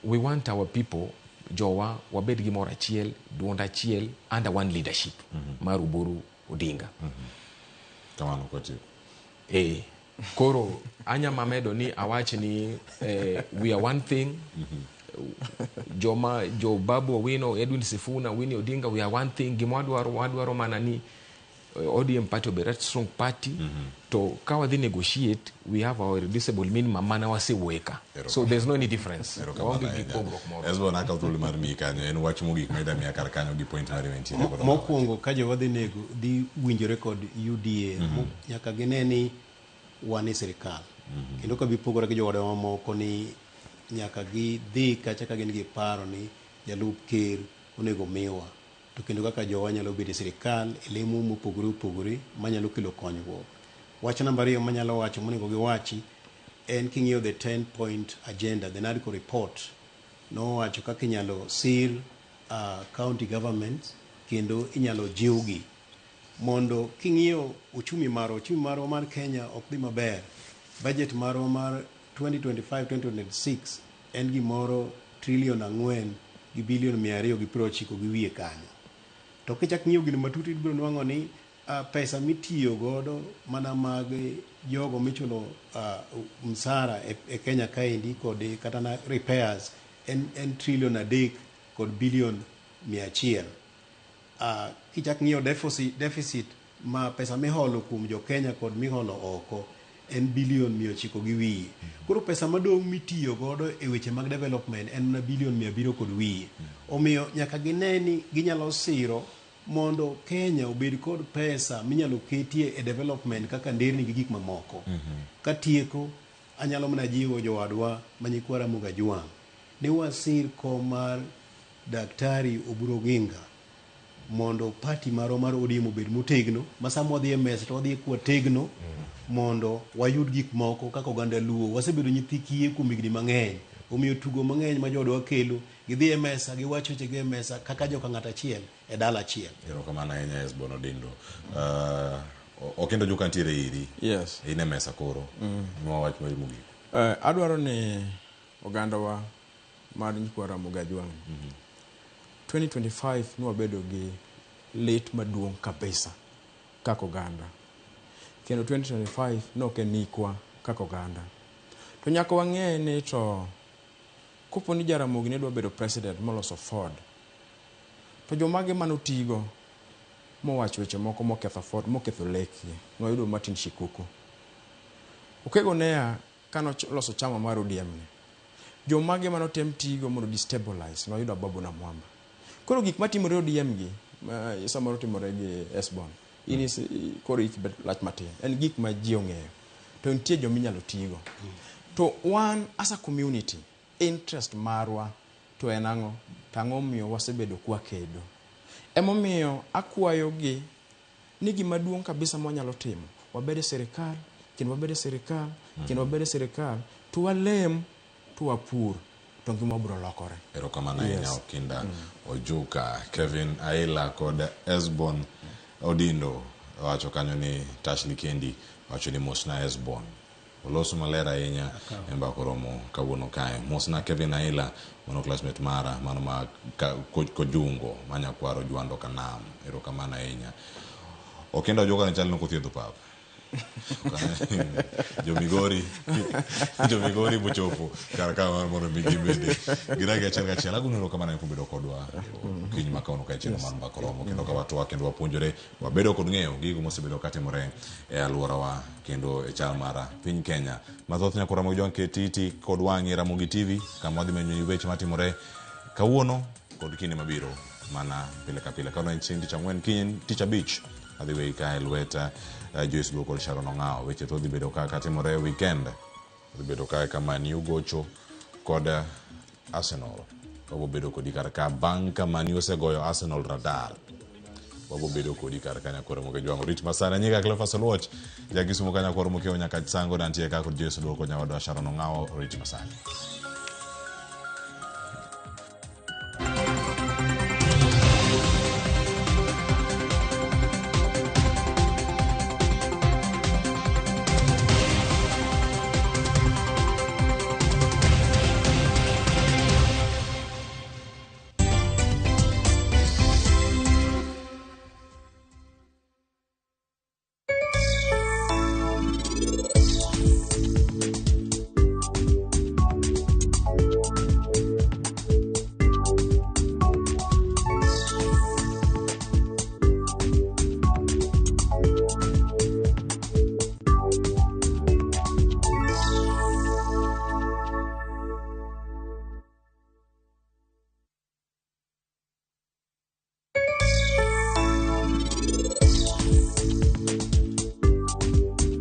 S4: we want our people, jowa, wabed gimoro achiel, duond achiel, under one leadership mar Oburu Odinga.
S1: Kamano kotieko.
S4: Koro anya mamedo ni awach ni we are one thing. Joma jo Babu Owino, Edwin Sifuna, Winnie Odinga, we are one thing. Gima wadwaro, wadwaro mana ni ODM party obed a strong party. To ka wadhi negotiate, we have our reducible minimum mana waseweka. So there's no any difference.
S1: Erokamano
S4: Waonge gi
S1: ahinya.
S4: pogruok moro.
S1: Esbon akaw thuolo mar miyi kanyo en wach mogik ma ida miya kar kanyo gi point mari mantiere godo.
S2: Mokwongo ka jowa dhi nego dhi winjore kod UDA nyaka gine ni wan e sirikal kendo ka bipogore gi jowadwa mamoko ni nyaka gidhi kacha ka gin gi paro ni jalup ker onego miwa to kendo kaka jowa nyalo bedo e sirikal e lemo mopogore opogore manyalo kelo konyruok. Wach namba ariyo manyalo wacho monego giwachi en king'iyo the 10 point agenda, the NADCO report nowacho kaka inyalo sir county governments kendo inyalo jiwgi mondo king'iyo uchumi marwa mar Kenya ok dhi maber. Budget marwa mar 2025-2026 en gimoro trilion 4 gi bilion 290 gi wiye kanyo. To kichak ng'iyo gino matut ibiro nwang'o ni pesa mitiyo godo mana mag jogo michulo msara e Kenya kaendi kod kata na repairs en trilion 3 kod bilion 100. Kichak ng'iyo deficit ma pesa miholo kuom jo Kenya kod miholo oko en bilion 900 gi wiye. Koro pesa madong' mitiyo godo e weche mag development en mana bilion 700 kod wiye. Omiyo nyaka gine ni ginyalo siro mondo Kenya obed kod pesa minyalo ketie e development kaka nderni gi gik mamoko. Katieko, anyalo mana jiwo jowadwa ma nyikwa Ramogi Ajwang' ni wasir kom mar Daktari Oburu Oginga mondo party marwa mar ODM obed motegno ma sama wadhi e mesa to wadhi kwategno mondo wayud gik moko kaka oganda Luo. Wasebedo nyithi kiye kuom higni mang'eny. Omiyo tugo mang'eny ma joodwa kelo, gidhi e mesa, giwacho wechegi e mesa kaka joka ng'at achiel e dala achiel.
S1: Erokamano ahinya Esbon Odindo. Okindo Juka nitiere iri.
S3: Yes.
S1: In e mesa koro. Miwa wach mari mogik.
S3: Adwaro ni ogandawa mar nyikwa Ramogi Ajwang' 2025 nwabedo gi lit maduong' kabisa kaka oganda kendo 2025 nok en ikwa kaka oganda to nyaka wang'e ni to kopo ni Jaramogi ne dwa bedo president moloso Ford to jomage manotigo mowacho weche moko moketho Ford moketho lekgi nwayudo Martin Shikuku Okego Neya kanoloso chama mar ODM ni jomage manotem tigo mondo destabilize nwayudo Ababu Namwamba koro gik matimore ODM gi ma samoro timore gi Esbon in koro ik bet lach matin en gik ma ji ong'eyo to nitie joma inyalo tigo to wan as a community interest marwa to en ang'o to ang'o miyo wasebedo kwakedo emomiyo akwayogi ni gima duong' kabisa mwanyalo timo wabed e sirikal kendo wabed e sirikal kendo wabed e sirikal to walem to wapur to ngima biro lokore.
S1: Erokamano ahinya.
S3: Yes.
S1: Okinda Ojuka, Kevin Aila kod Esbon Odindo wacho kanyo ni Tashley Kendi wacho ni mosna Esbon. Oloso maler ahinya e mbaka oromo kawuono kae. Mosna Kevin Aila, mano classmate mara, mano ma Kojungo, ma nyakwaro Jwando Kanam. Erokamano ahinya. Okinda Ojuka ne chal nokothiedho pap. Jomigori jomigori bochopo kar ka mar mondo mi gibede giragi achiel kachiel. Agoni erokamano kuom bedo kodwa kiny ma kawuono ka e chenro mar Mbaka Oromo kendo ka watwak kendo wapuonjore wabedo kod ng'eyo gigo mosebedo katimore e alworawa kendo e chal mar piny Kenya. Mathoth nyaka Ramogi Jwang' ket iti kod wang'i Ramogi TV kama wadhi menyo weche matimore kawuono kod kinde mabiro mana pile ka pile. Kawuono en chieng' tich ang'wen kiny tich abich adhi weyi ka e lwet Joyce Luo kod Sharon Ong'awo. Weche thoth dhi bedo kaka timore weekend. Dhi bedo kae ka Man U gocho kod Arsenal. Wabo bedo kodi kar ka bang' ka Man U osegoyo Arsenal radar. Wabo bedo kodi kar ka nyakwar Moke Jwang'o. Rit masana nyinga Cleophas Oluoch. Jakisumo ka nyakwar Mokeo nyaka Sango nantie ka kod Joyce Luo kod nyawadwa Sharon Ong'awo. Rit masani.